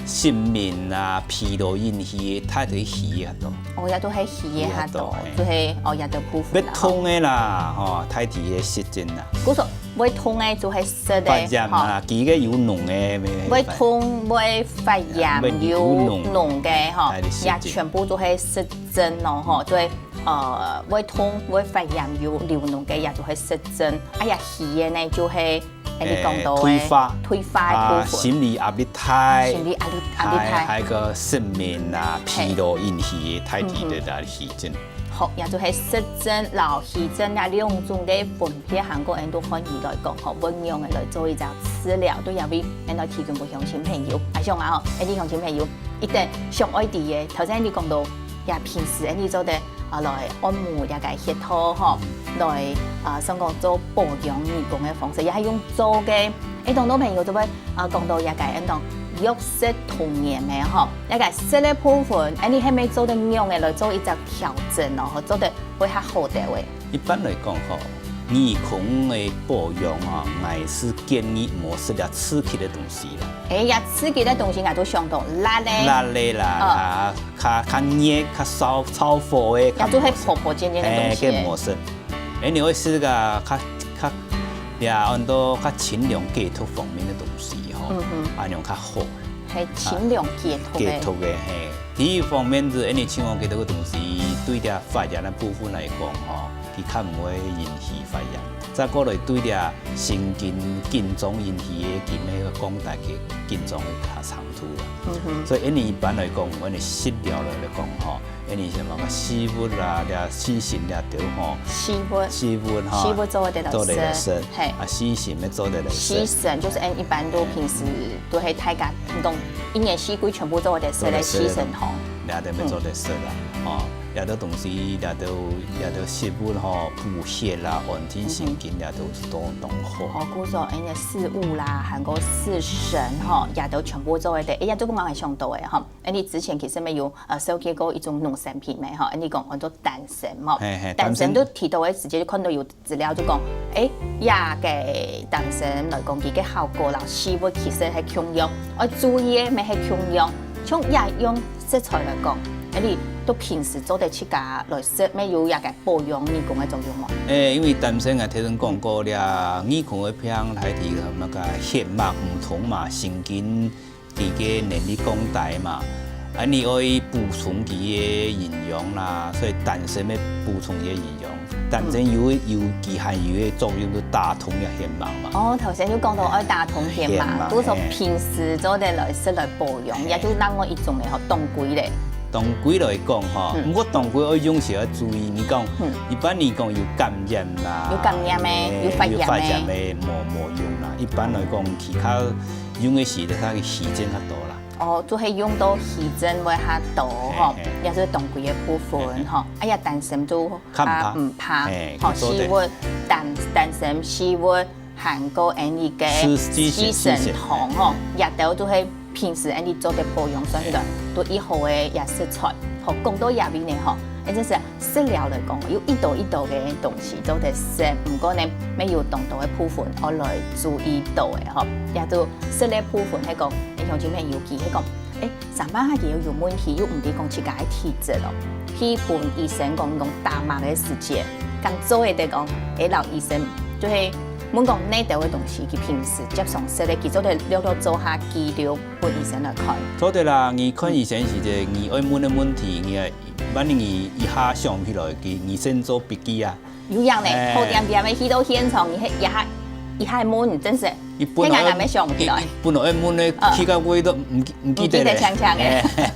失眠啊、疲勞引起个，大體虛个較多。哦，也都係虛个較多，就係哦，也都部分啦。會痛个啦，吼，大體个實症啦。故所 會痛个就係實个，發炎啊，佢个有膿个，會痛會發炎有膿个吼，也全部都係實症咯吼，就係呃會痛會發炎有流膿个，也就係實症。哎呀，虛个呢就係，誒，你講到个退化，退化个部分，心理壓力大，心理壓力壓力大，還有个失眠啊、疲勞引起个，大體个啦，虛症。 好，也就係實症摎虛症這兩種个分別，還過恁多漢醫來講吼，仰般个來做一隻治療，對這位恁多提供分鄉親朋友。啊，像啊吼，恁多鄉親朋友一定想愛知个，頭先你講到，也平時恁多做得啊來按摩這个穴道吼，來啊，像講做保養耳公个方式，也係用做个，誒，當多朋友就會 啊，講到這个恁講弱勢童年个吼，這个實个部分，恁呢係毋係做得仰般个來做一隻調整咯，吼，做得會較好兜个。一般來講吼，耳空个保養啊，𠊎係建議莫食這刺激个東西啦。誒，這刺激个東西，𠊎就想到辣个。辣个啦，啊，較較熱、較燒燥火个，也就係泡泡煎煎个東西。誒，該莫食。 誒，你愛食个較較，也安到較清涼解毒方面个東西吼，嗯哼，恁樣較好。係清涼解毒个。解毒个，嘿。第一方面係，誒，你清涼解毒个東西，對這發炎个部分來講吼，佢較毋會引起發炎。再過來對這神經緊張引起个筋个講大个緊張个較長度啦。嗯哼。所以，誒，你一般來講，𠊎等食療來來講吼， 恁呢像麼个食物啦，這洗身這兜吼，食物，食物吼，食物做得來食，做得來食，嘿，啊，洗身乜做得來食，洗身就係𠊎等一般都平時都係大家，你講一年四季全部做得食个洗身吼，這兜乜做得食啦，吼，這兜東西，這兜這兜食物吼，補血啦，安定神經，這兜係當當好。哦，故所，恁呢食物啦，還過洗身吼，這兜全部做得，哎呀，這個𠊎還想到个吼。 恁呢之前其實乜有，呃，紹介過一種農產品咩吼，恁呢講安到丹參吼，嘿嘿，丹參都提到个時節就看到有資料就講，誒，這个丹參來講，佢个效果摎食物其實係共樣，愛注意个乜係共樣。像這樣食材來講，恁呢都平時做得自家來食，乜有這个保養耳公个作用無？誒，因為丹參𠊎頭先講過了，耳公个病，大體个那個血脈毋通嘛，神經 佢个能力降低嘛，恁呢愛補充佢个營養啦，所以丹參乜補充佢个營養。丹參有有佢還有个作用，就打通个血脈嘛。哦，頭先就講到愛打通血脈，血脈，故所平時做得來食來保養，也就另外一種个吼，當歸咧。當歸來講吼，毋過當歸愛用時愛注意，你講一般人講有感染啦，有感染个，有發炎个，有發炎个，無無用啦。一般來講，其他 用个時節，佢个虛症較多啦。哦，就係用到虛症會較多吼，嘿，嘿。也係當歸个部分吼，啊也丹參就較毋怕，毋怕，嘿，吼，佢做得。四物，丹，丹參、四物，還過𠊎俚个四，四神湯吼，這兜就係平時𠊎俚做得保養上去个，都已好个也食材。好，講到這位呢吼，誒，真係食療來講，有一道一道个東西做得食，毋過呢，乜有當多个部分愛來注意到个吼。也就食个部分，係講，誒，鄉親朋友尤其係講，誒， 三八下佢又有問題，又毋知講自家个體質咯。去分醫生講，講打脈个時節，敢做會得講，誒，摎醫生就係問講哪兜个東西，佢平時接常食个，佢做得略略做下記錄，分醫生來看。做得啦，你看醫生時節，你愛問个問題，你愛，萬一你一下想毋起來，佢，你先做筆記啊。 有影呢，哎。好恬恬个去到現場，你係一下，一下問，真是，一般人，係硬硬想毋起來。一，一般人愛問个，嗯。去到位都毋記，毋記得咧。毋記得淨淨个。哎，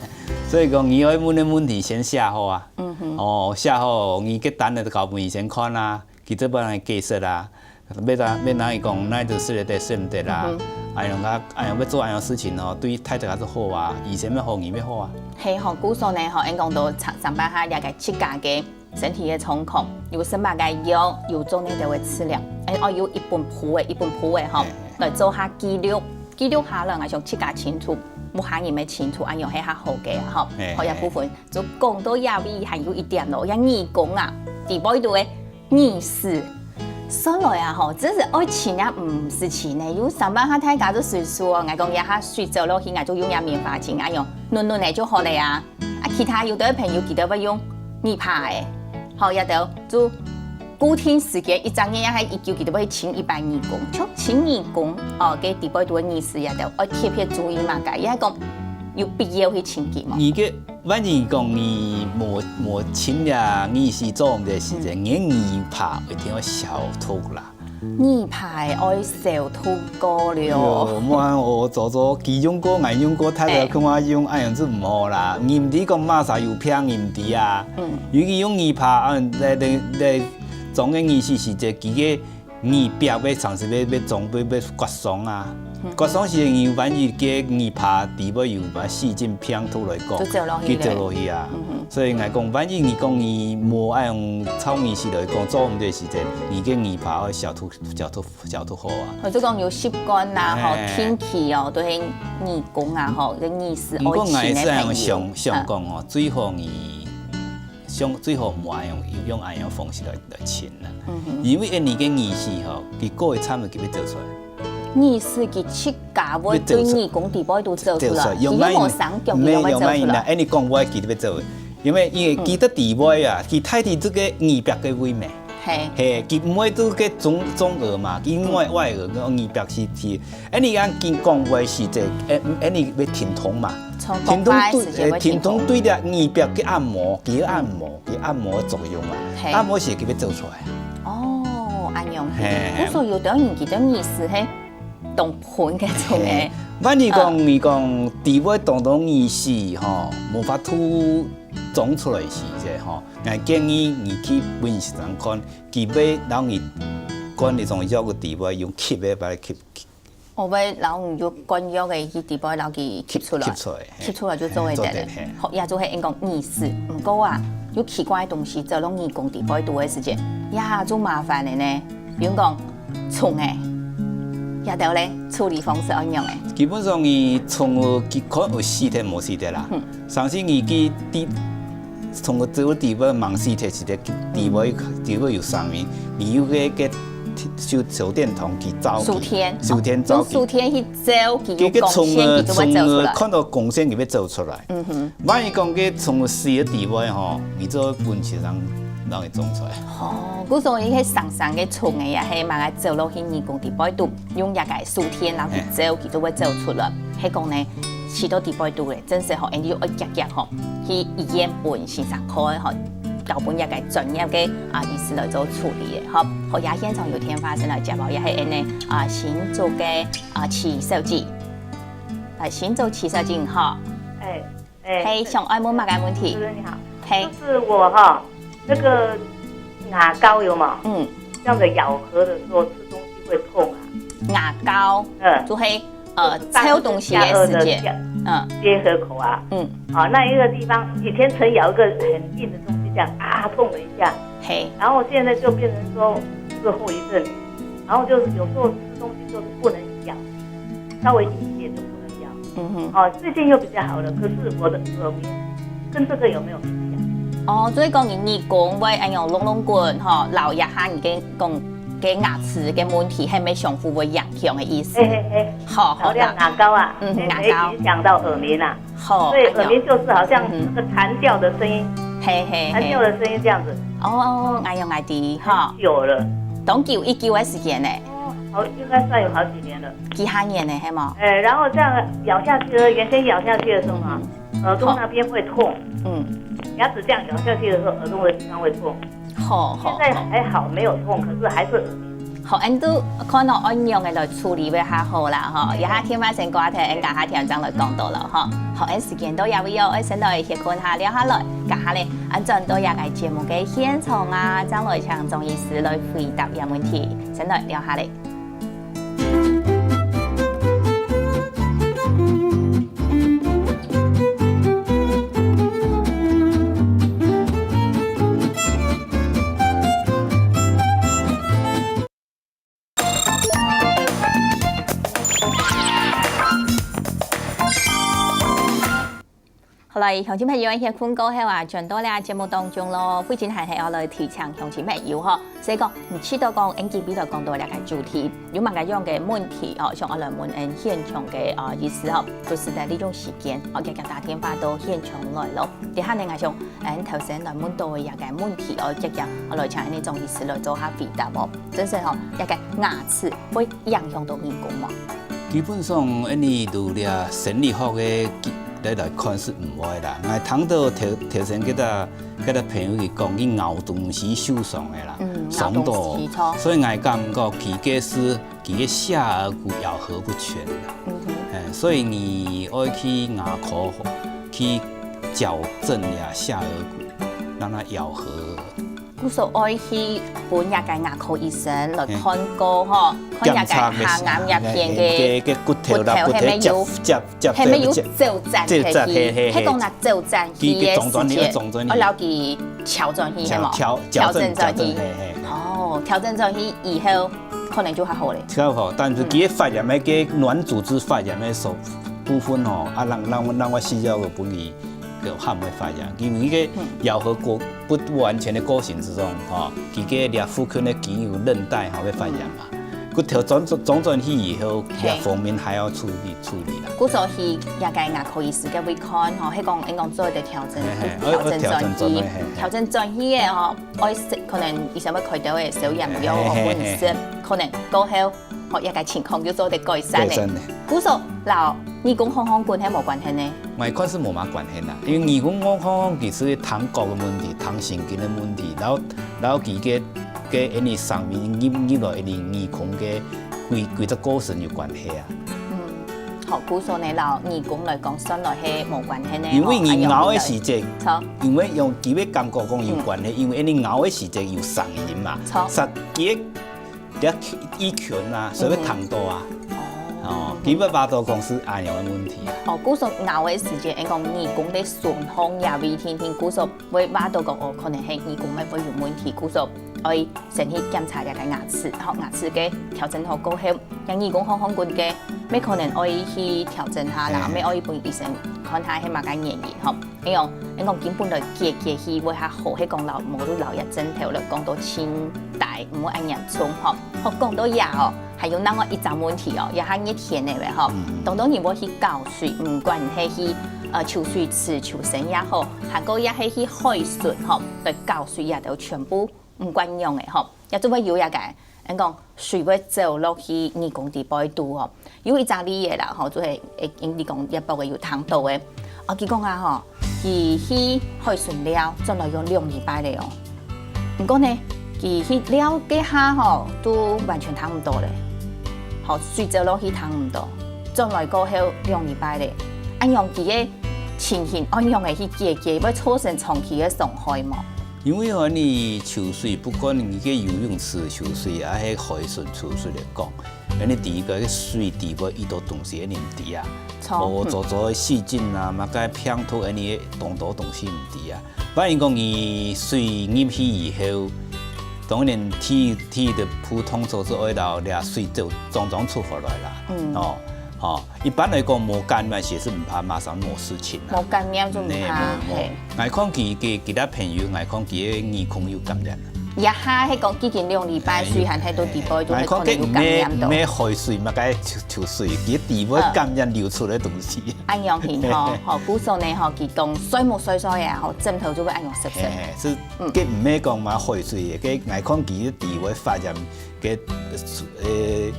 所以講，你愛問个問題先寫好啊。嗯哼。哦，寫好，你个單仔就交分醫生看啊，佢做得幫你解釋啊。欲哪，欲哪位講，哪位就食得得，食毋得啦。嗯哼。哎呀，啊，哎呀，欲做恁樣事情哦，對大家就好啊，醫生乜好，人乜好啊。係吼，故所呢，吼，𠊎講到三，三八下，了解自家个 身體个狀況，有食麼个藥，有做哪兜个治療，哎，哦，有一本簿仔，一本簿仔吼，嘿，嘿。來做下記錄，記錄下來，𠊎想自家清楚，屋下人乜清楚，恁樣係較好个啊吼。嘿，好，這部分就講到這位，還有一點咯，這耳公啊，底背肚个耳屎，算來啊吼，真係愛清也毋使清呢，有三八下大家都隨手哦，𠊎講這下水走落去，𠊎就用這棉花清，恁樣，軟軟个就好了啊。 啊，其他有兜朋友佢兜會用耳耙个，吼，這兜就固定時間一隻月也係一久佢兜會清一擺耳公，像清耳公，哦，該底背肚个耳屎這兜，愛特別注意麼个，也係講有必要去清佢無？你个，萬一講你無，無清了，耳屎做毋得時節，嗯。你个耳耙一定愛消毒啦。 耳耙愛消毒過了。喲，莫哦，早早佢用過，𠊎用過，大家看我用，哎。恁樣就毋好啦。你毋知講麼儕有病，你毋知啊。嗯。尤其用耳耙，啊，來，來，來，裝个耳屎時節，佢个耳壁會常時會，會裝，會，會刮傷啊。嗯。刮傷時，你萬一个耳耙底背有麼細菌病毒來講，就走落去咧。佢走落去啊。嗯哼。所以𠊎講，萬一你講你無恁樣照耳屎來講，做毋得時節，你个耳耙愛消毒 消毒，消毒好啊。或者講有習慣啦，吼，哎。定期哦，都係耳公啊，吼，个耳屎毋過𠊎係恁樣想，愛清个朋友。想講哦，嗯。最好你，想最好莫用，用恁樣方式來，來清啦。嗯哼。因為你个耳屎吼，佢過一站佢會走出來。耳屎佢自家會對耳公底背肚走出來，走出來，走出來，佢又無生腳，佢又會走出來。無，無，無，哎，你講話佢會走，因為，因為佢在底背啊，嗯。佢大體這个耳壁个位咩。 嘿。嘿，佢毋會做个中，中耳嘛，佢外，嗯。外耳个耳壁係，係，哎，你講緊講話時節，哎，哎，你會停動嘛？停動對，哎，停動對了，耳壁个按摩，佢按摩，嗯。佢按摩作用嘛，嘿。按摩時佢會走出來。哦，恁樣。嘿。故所有兜人佢个耳屎係當噴个種个。嘿。萬一講，嗯。你講，底背當多耳屎吼，無法度裝出來時節吼， 𠊎建議你去問醫生看，佢會摎你灌一種藥个底背，用吸个把佢吸，吸。哦，會摎你用灌藥个去底背，摎佢吸出來。吸出來，嘿。吸出來就做得了。做得，嘿。好，也就係𠊎講耳屎。毋過啊，有奇怪个東西走落耳公底背肚个時節，也就麻煩了呢。比如講，蟲仔，這兜咧，處理方式愛仰仔？基本上，你蟲仔佢看有死忒無死忒啦。嗯。 常時你去地，從个走地方忙死忒，是在地位，嗯。地位有上面，你有个，个手，手電筒去照佢，手電，手電照佢。哦，用手電去照佢，有光線，佢就會走出來。佢个蟲仔，蟲仔看到光線，佢會走出來。嗯哼。萬一講个蟲仔死个地位吼，你做分其實人，人會種出來。哦，故所以該生生个蟲仔也係嘛，走落去耳公底背肚。 用這个手電，然後去照，嘿。佢就會走出來。係講呢，去到底背肚咧，真係吼，𠊎俚愛遽遽吼，去醫院分先生看吼，交分這个專業个，啊，醫師來做處理个，吼。好，這現場有電話先來接哦，這係𠊎俚，啊，新竹个，啊，徐小姐。啊，新竹徐小姐，你好。哎， 哎，嘿，想愛問麼个問題？主持人你好，嘿。就是我哈，那個牙膏有嗎？嗯。這樣子咬合的時候吃東西會痛啊。牙膏，嗯。就係，呃，就是大概是咬合的時間。嗯，接合口啊，嗯，啊，那一个地方以前曾咬一个很硬的东西，这样啊痛了一下，嘿，然后现在就变成说是后遗症，然后就是有时候吃东西就是不能咬，稍微硬一点就不能咬。嗯哼，哦，最近又比较好了，可是我的耳鸣跟这个有没有影响？哦，所以讲你耳公會恁樣隆隆滾吼，摎一下你个讲个牙齒个問题，還沒上復會影響个意思。嘿嘿嘿，好好啦，牙膏啊，嗯，牙膏会影响到耳鸣啊。 好，所以耳鸣就是好像那个弹调的声音，嘿嘿，弹调的声音这样子。哦，哎呦，哎的哈，久了，當久一久的時間呢，哦，好，应该算有好几年了。幾下年呢，係無？哎，然后这样咬下去的，原先咬下去的时候啊，耳朵那边会痛，嗯，牙齿这样咬下去的时候，耳朵的地方会痛。好好，现在还好，没有痛，可是还是耳鸣。 好，恁都看到恁樣个來處理會較好啦吼。這下電話先掛忒，恁等下聽眾來講到了吼。好，恁時間到這位哦，愛先來歇睏下，尞下來，接下來，恁轉到這个節目个現場啊，正來請鍾醫師來回答這問題，先來尞下來。 好了，鄉親朋友，歇睏過後啊，轉到這節目當中咯。慧珍還係愛來提醒鄉親朋友吼，所以講，你試著講，𠊎今晡日講到這个主題，有麼个樣个問題哦，想愛來問𠊎現場个，呃，醫師吼，就係在這種時間，哦，遽遽打電話到現場來咯。這下呢，𠊎想，𠊎頭先來問到个這个問題哦，遽遽，𠊎來請𠊎鍾醫師來做下回答哦。 真係吼，這个牙齒會影響到耳公無？基本上，恁呢就這生理學个來來看是毋會啦。𠊎聽到頭頭先該个該个朋友佢講，佢咬東西受傷个啦，嗯，傷到，咬東西，著。所以𠊎感覺佢个是佢个下頜骨咬合不全啦。嗯哼。哎，所以你愛去牙科去矯正一下下頜骨，讓它咬合。 故所愛去分這个牙科醫生來看過吼，看這个下頷入邊个个骨頭啦，骨頭係毋係有，接接接係毋係有走轉去？係講若走轉去个時間，愛摎佢調轉去係無？調調調整轉去。哦，調整轉去以後可能就較好咧。較好，但是佢个發炎个个軟組織發炎个手部分吼，啊，讓讓讓我需要个分佢 个還會發炎，因為該个咬合骨不完全个過程之中，吼，佢个這附近个肌肉、韌帶吼會發炎嘛。骨頭轉轉轉去以後，這方面還要處理處理啦。故所去這个牙科醫師該位看吼，係講應該做一個調整，調整轉去，調整轉去个吼，愛食可能醫生會開刀个消炎藥，或者係可能過後 吼，這个情況又做得改善咧。改善咧。故所摎耳公轟轟滾係無關係呢？𠊎看是無麼關係啦，因為耳公轟轟滾其實係聽覺个問題，聽神經个問題，然後然後佢个个恁呢聲音入入來恁呢耳公个規規隻過程有關係啊。嗯，好，故所呢摎耳公來講，算來係無關係呢。因為你咬个時節，著，因為用佢个感覺講有關係，因為恁呢咬个時節有聲音嘛，著，實際 這一群啊，所以會聽到啊。哦，佢會話到講係恁樣个問題啊。哦，故所咬个時節，應講耳公个損傷也會定定，故所會話到講哦，可能係耳公會會有問題，故所愛先去檢查這个牙齒，吼，牙齒个調整好過後，像耳公轟轟滾个，乜可能愛去調整下啦，乜愛分醫生看下係麼个原因吼。 哎喲，恁講根本來解決去會較好，係講摎無就摎這症頭來講到盡大，毋好恁嚴重吼。好，講到這哦，還有另外一隻問題哦，這下熱天个話吼，當多人會去搞水，毋管係去呃泅水池、泅身也好，還過也係去海脣吼，來搞水也都全部毋管用个吼，也就會有這个，恁講水會走落去耳公底背肚吼。 有一隻例仔啦，吼，就係，誒，你講這駁个有聽到个。啊，佢講啊，吼，佢去海脣尞，轉來有兩禮拜咧哦。毋過呢，佢去尞該下吼，都完全聽毋到咧。吼，水走落去聽毋到，轉來過後兩禮拜咧。恁樣佢个情形，恁樣个去解決，會造成長期个傷害無？因為吼，你泅水，不管你个游泳池泅水，還係海水泅水來講，恁呢第一个水底背一多東西，恁呢毋知啊。錯。哦，做做个細菌啊，麼个病毒，恁呢當多東西毋知啊。萬一講你水入去以後，當然第第一个普通做做愛摎這水就裝裝出河來啦。嗯。哦，吼。 一般來講，無感染其實毋怕，馬上無事情啦。無感染就毋怕，嘿。𠊎看佢个其他朋友，𠊎看佢个耳公有感染。這下係講已經兩禮拜，雖然係都底背都係可能有感染到。𠊎看佢毋係毋係海水，麼个泅泅水，佢底背感染流出來東西。恁樣形吼，吼，故所呢吼，佢講睡目睡睡啊，吼，枕頭就會恁樣濕濕。係，係，佢毋係講嘛海水，佢𠊎看佢底背發炎 个呃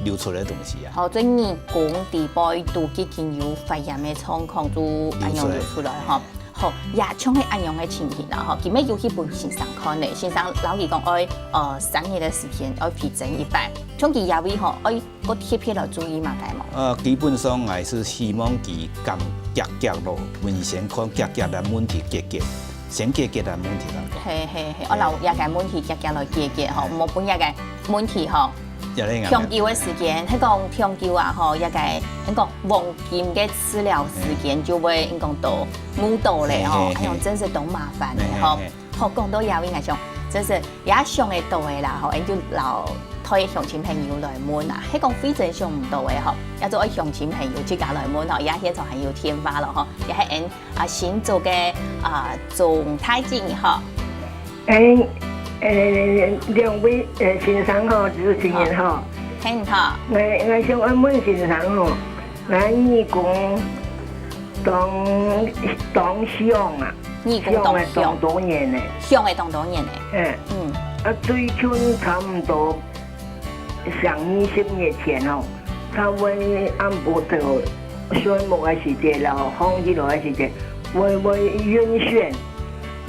流出來个東西啊。好，所以耳公底背都已經有發炎个狀況，就恁樣流出來吼。好，也像係恁樣个情形啦吼，今日有去分先生看呢，先生摎佢講愛呃三日个時間愛回診一擺，像佢這位吼，愛過特別來注意麼个無？呃，基本上還係希望佢減遽遽咯，問先看遽遽个問題解決。 先解決个問題啦。係係係，𠊎摎這个問題遽遽來解決吼，莫分這个問題吼，長久个時間，係講長久啊吼，這个應講黃金个治療時間就會應講到無到咧吼，恁樣真係當麻煩个吼。好，講到這位𠊎想，真係也想得到个啦吼，𠊎就摎推鄉親朋友來問啊，係講非常想毋到个吼，也做愛鄉親朋友自家來問吼，也現場還有電話咯吼，也係𠊎 啊，新竹个啊鍾太姐你好。欸，欸，兩位呃先生好，主持人好。嘿，你好。𠊎𠊎想愛問先生吼，𠊎耳公當當響啊，耳公當響。響了當多年了。響了當多年了。嗯。嗯。啊，最近差毋多 像二十日前吼，佢會暗晡頭睡目个時節摎䟘起來个時節，會會暈眩。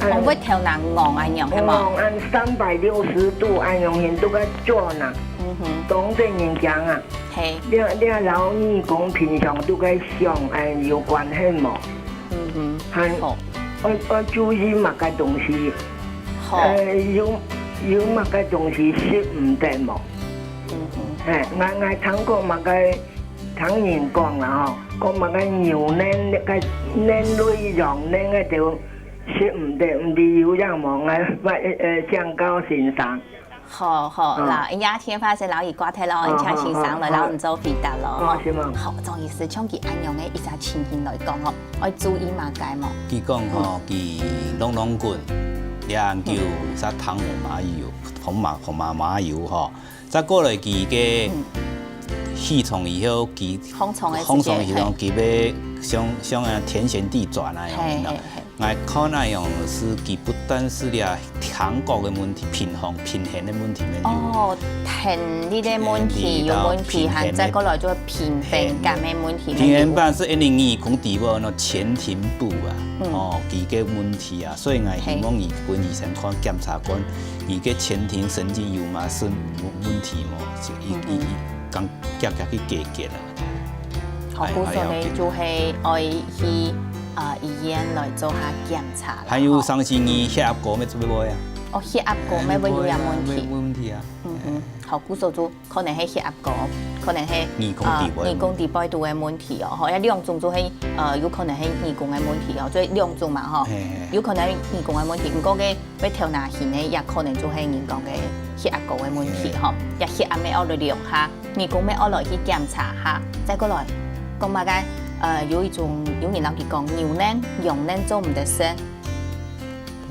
哦，會頭那戇恁樣，係無？戇恁三百六十度恁樣形，都个轉啊，嗯哼。當得人驚啊。係。這這摎耳公平常都个響恁有關係無？嗯哼。還好。愛愛注意麼个東西？好。呃，有有麼个東西食毋得無？ 嗯哼。嘿，𠊎𠊎聽過麼个，聽人講啦吼，講麼个牛奶該奶類、羊奶該兜食毋得，毋知有影無？𠊎𠊎呃請教先生。好好，嗯。啦，人家天發生，然後佢掛忒咯，哦，請先生來，哦，哦。然後你做回答咯。哦，是嗎？好，鍾醫師，像佢恁樣个一隻情形來講吼，愛注意麼个無？佢講吼，嗯。佢啷啷滾，兩腳煞糖紅麻油，紅麻紅麻麻油吼。 再過來佢个嗯。起床以後，佢䟘床个時間，䟘床以後，嘿。佢會像像啊天旋地轉那樣，嘿，你知道？嘿，嘿。𠊎看那樣是佢不但是這聽覺个問題，平衡平衡个問題乜有。哦，聽力个問題有問題，聽力到平衡个還再過來就平衡感个問題乜有。平衡感係因為耳公底部个前庭部啊，嗯。哦，佢个問題啊，所以𠊎希望佢分醫生看檢查看， 佢个前庭神經有麼个問問題無？就一一一，嗯哼。講遽遽去解決啦。好，哎，故所呢，哎，OK。就係愛去啊醫院來做下檢查啦。還有吼。上星期血壓高乜做毋會啊？哦，血壓高乜會有這問題。哎，會啊，會有問題啊。嗯哼，好，故所就可能係血壓高，可能係耳公底背。啊耳公底背肚个問題哦，吼，這兩種就係呃有可能係耳公个問題哦，所以兩種嘛吼，嘿，嘿。有可能係耳公个問題，毋過个 會頭那眩个，也可能就係人講个血壓高个問題吼，也血壓乜愛來量下，耳公乜愛來去檢查下，再過來講麼个，呃，有一種有人摎佢講牛奶、羊奶做毋得食。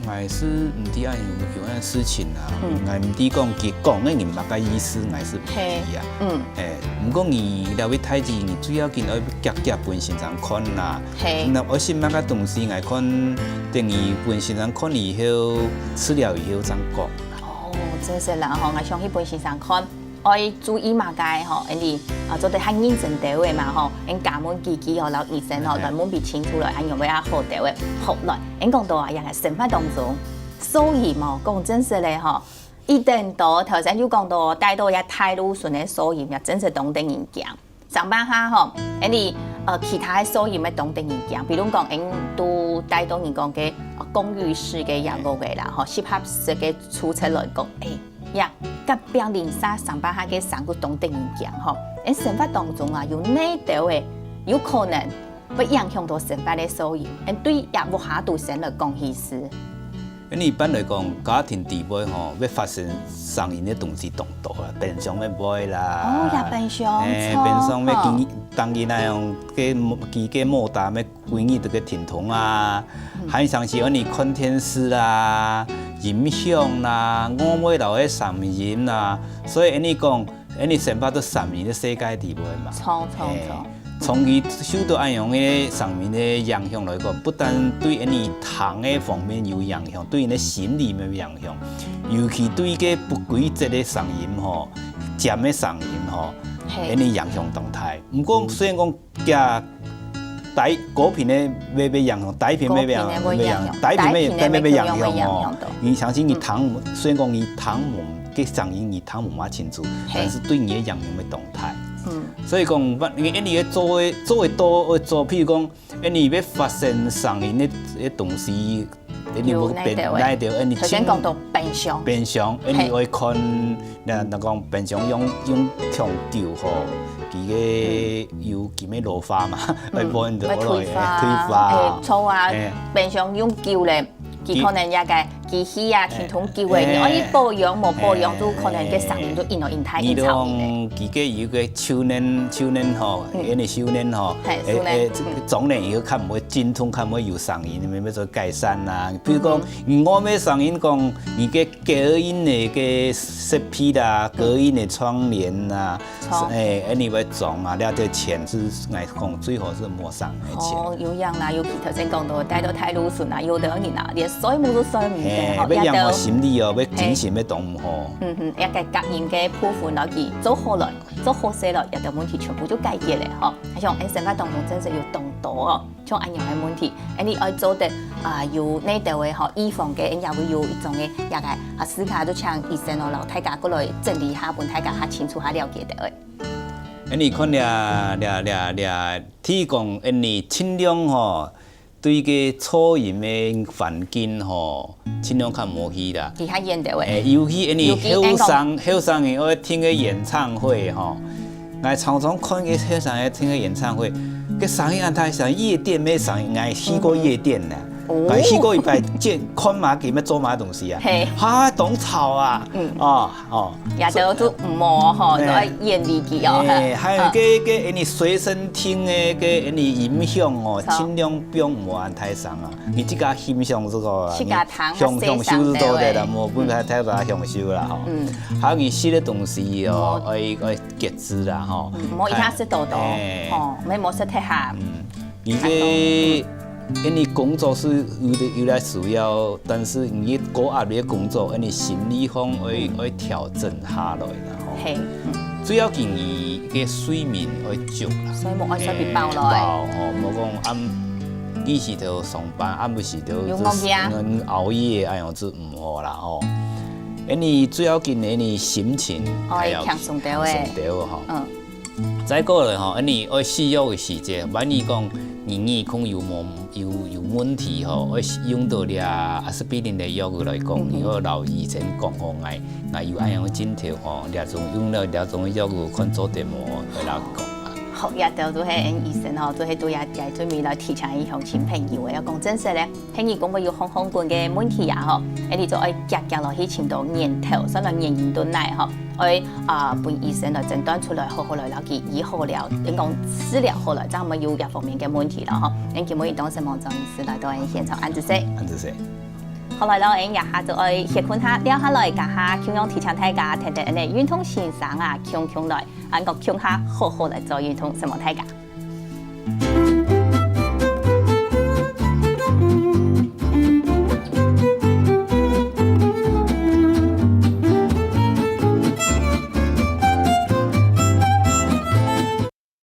𠊎係毋知啊，有有樣事情啊，嗯。𠊎毋知講佢講个人麼个意思，𠊎係毋知啊。嘿，嗯。嘿，毋過你這位太太，你主要緊愛遽遽分先生看啦。嘿。那我食麼个東西，𠊎看等於分先生看了以後，食了以後正講。哦，真係啦吼，𠊎想去分先生看，愛注意麼个吼，恁樣啊，做得較認真兜仔嘛吼，𠊎加問幾句吼，摎醫生吼，嘿嘿。來問分清楚來，恁樣會較好兜仔。好，來，𠊎講到啊，這个生活當中，噪音哦，講真實个吼，一定多，頭先有講到，戴到這大路脣个噪音，也真係當得人驚。 上班下吼，恁樣呃其他个噪音乜當得人驚，比如講，𠊎都有帶到你講个，呃，公寓式个這屋个啦，吼，適合式个住宅來講，欸，呀，隔壁鄰舍三百下个聲就當得人驚吼。𫣆生活當中啊，有哪兜个有可能會影響到生活个噪音，𫣆對這屋下肚先來講起事。 因為一般來講，家庭裡背吼，會發生聲音个東西當多啊，冰箱會背啦，哦，呀，冰箱，欸，著，冰箱會吼。佢，當佢那樣，佢，佢个摩打會歸日都个停動啊，嗯。還有像是恁呢看電視啊、音響啦、外背樓个聲音啊，所以恁呢講， 恁呢生活在聲音个世界裡背嘛。著，著，嘿，著。長期受到恁樣个聲音个影響來講，不但對恁呢聽个方面有影響，對人个心理有影響，尤其對个不規則个聲音吼、尖个聲音吼，嘿。恁呢影響當大。毋過雖然講 佢低，高頻个會，會影響，低頻會影響，高頻个會影響，會影響，低頻會，低頻个會影響哦。你相信你聽，雖然講你聽無，个聲音你聽無麼清楚，嘿。但是對你个影響會當大。嗯。所以講，你，你个做个，做个多，會做，譬如講，你要發生聲音个，个東西， 恁呢有哪兜个？哪兜，恁呢頭先講到冰箱。冰箱，恁呢愛看，那，那講冰箱用，用長久吼，佢个有佢个老化嘛，愛換就好了，嗯，會退化，退化。會臭啊，嘿。冰箱用久了，佢可能也該機器啊，停動久了，你愛去保養，無保養就可能个聲音就一直影大，一直影大。你講佢个有个臭黏，臭黏吼，嗯。恁呢臭黏吼，嘿，臭黏，欸，欸，嗯。總呢，以後較毋會震動，較毋會有聲音，你要做改善啦。比如講， 你外面聲音講，你个隔音个个設備啦，隔音个窗簾啦，窗。欸，恁呢愛裝啊，這兜錢係𠊎講最好係無省个錢。哦，有影啦，尤其頭先講到，戴到太入神啊，有个人啊，連睡目都睡毋得，嘿，吼，愛養好心理哦，愛精神愛當好。嗯哼，這个隔音个部分落去做好了，做好勢了，這兜問題全部就解決了，吼。像𫣆生活當中真係有當多哦。 像恁樣个問題，恁呢愛做得，啊，有哪兜个吼，預防个，𫣆也會有一種个，這个，啊，時刻就請醫生哦，摎大家過來整理下，分大家較清楚、較了解个。恁呢看這，這，這，這，提供恁呢盡量吼，對个噪音个環境吼，盡量較無去啦。其他遠兜个。欸，尤其恁呢後生，後生人愛聽个演唱會吼， 𠊎常常看个後生个聽个演唱會，个聲音恁大聲，夜店个聲音，𠊎去過夜店呢。哦。𠊎去過一擺，見，看麼个，乜做麼个東西啊？嘿。哈，當吵啊！嗯。哦，哦。這兜就毋好吼，嘿。都愛遠離佢哦。欸，還有个，嗯。个，恁呢隨身聽个，个，恁呢音響哦，著。盡量放毋好恁大聲啊。你自家欣賞這个啊，自家聽，享，享受就著个啦，嗯。無分佢太大享受啦吼。嗯。還有你食个東西哦，嗯。愛，愛 節制啦，吼。嗯，莫一下食多多，欸。吼，莫，莫食忒鹹。嗯，你个，因為工作係有个，有來需要，但是你高壓力个工作，因為心理上愛，嗯。愛調整下來啦，吼。嘿，嗯。主要建議个睡眠愛足啦。睡眠愛睡飽飽來。欸，飽，吼，莫講暗，日時頭上班，暗晡時頭就，有熬夜。嗯，熬夜，哎喲，就 毋好啦吼。恁呢主要緊恁呢心情，哦，還要輕鬆兜仔。輕鬆兜吼。嗯。再過來吼，恁呢愛食藥个時節，萬一講你耳空有無，有，有問題吼，愛用到這阿司匹林个藥物來講，嗯哼。你愛摎醫生講吼，𠊎，𠊎有恁樣个症頭吼，這種用了這種藥物看做得無，愛摎佢講啊。好，這兜都係𫣆醫生吼，都係對這，這最尾來提醒一鄉親朋友个，講真實个， 係你講會有紅紅滾个問題啊吼，恁呢就愛遽遽落去尋到源頭，算到原因在哪吼，愛，啊，分醫生來診斷出來，好好來摎佢醫好了，應講治療好了，正毋會有這方面个問題了吼。恁今晡日當承蒙莊醫師來到𫣆現場，恁仔細。恁仔細。好來咯，𫣆這下就愛歇睏下，尞下來，這下共樣提醒大家，跈等𫣆个運動先生啊，共共來，恁講共下好好來做運動，承蒙大家。